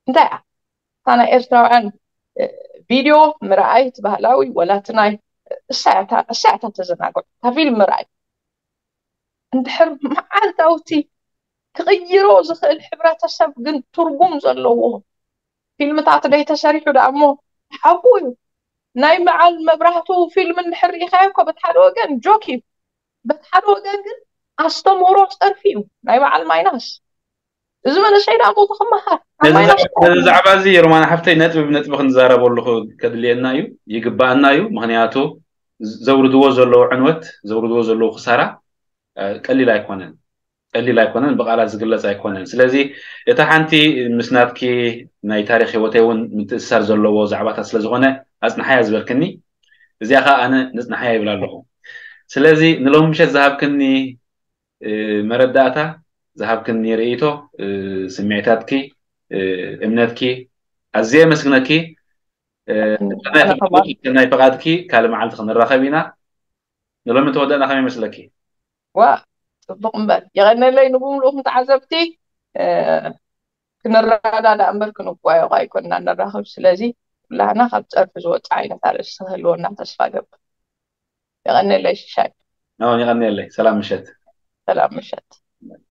እንታይ እያ? እታ ናይ ኤርትራውያን፣ እ፣ ቪድዮ ምርኣይ፣ እቲ ባህላዊ ወላ እቲ ናይ፣ እሳ እያ እታ፣ እሳ እያ እታ ተዘናግዑ፣ እታ ፊልም ምርኣይ። እንድሕር መዓልታዊ እቲ ክቕይሮ ዝኽእል ሕብረተሰብ ግን ትርጉም ዘለዎ ፊልምታት ደይ ተሰሪሑ ደኣ እሞ ሓቁ እዩ። ናይ በዓል መብራህቱ ፊልም እንድሕር ርኢኻዮ እኮ በቲ ሓደ ወገን ጆክ እዩ፣ በቲ ሓደ ወገን ግን ኣስተምህሮ ጸርፊ እዩ ናይ በዓል ማይናስ። እዚ መንእሰይ ደኣ ሞቱ ክመሃር ኣብ ነዚ ማይናስ ዛዕባ፣ ነዚ ዛዕባ እዚ ሮማን ሓፍተይ ነጥቢ ብነጥቢ ክንዛረበሉ ከድልየና እዩ፣ ይግባኣና እዩ። ምኽንያቱ ዘውርድዎ ዘለዉ ዕንወት፣ ዘውርድዎ ዘለዉ ክሳራ፣ እ፣ ቀሊል ኣይኮነን፣ ቀሊል ኣይኮነን፣ ብቃላት ዝግለጽ ኣይኮነን። ስለዚ እታ ሓንቲ ምስ ናትኪ ናይ ታሪኽ ህይወተይ እውን ምትእስሳር ዘለዎ ዛዕባታት ስለ ዝኾነ ኣጽንሓያ ዝበልክኒ፣ እዚኣ ኸኣ ኣነ ንጽንሓያ ይብል ኣለኹ። ስለዚ ንሎሚ ምሸት ዝሃብክኒ፣ እ፣ መረዳእታ፣ ዝሃብክኒ ርእይቶ፣ እ፣ ስምዒታትኪ፣ እ፣ እምነትኪ ኣዝየ የመስግነኪ። እ፣ ኣነ ናይ ከማን። ፍቓድኪ፣ ናይ ፍቓድኪ ካልእ መዓልቲ ክንራኸብ ኢና። ንሎሚ እንተወዳእና ከመይ ይመስለኪ? ዋ፣ ጽቡቕ እምበር። የቐነለይ ንብምልኡኹም ተዓዘብቲ። እ፣ ክንረዳዳእ እምበር ክንጓየቑ ኣይኮንና ንራኸብ። ስለዚ ኩላህና ካብ ጸርፊ ዝወጽእ ዓይነት ኣርእስቲ ክህልወና ተስፋ ገብር። የቐነለይ ሽሻይ። ኣዎን፣ የቐንየለይ። ሰላም ምሸት። ሰላም ምሸት።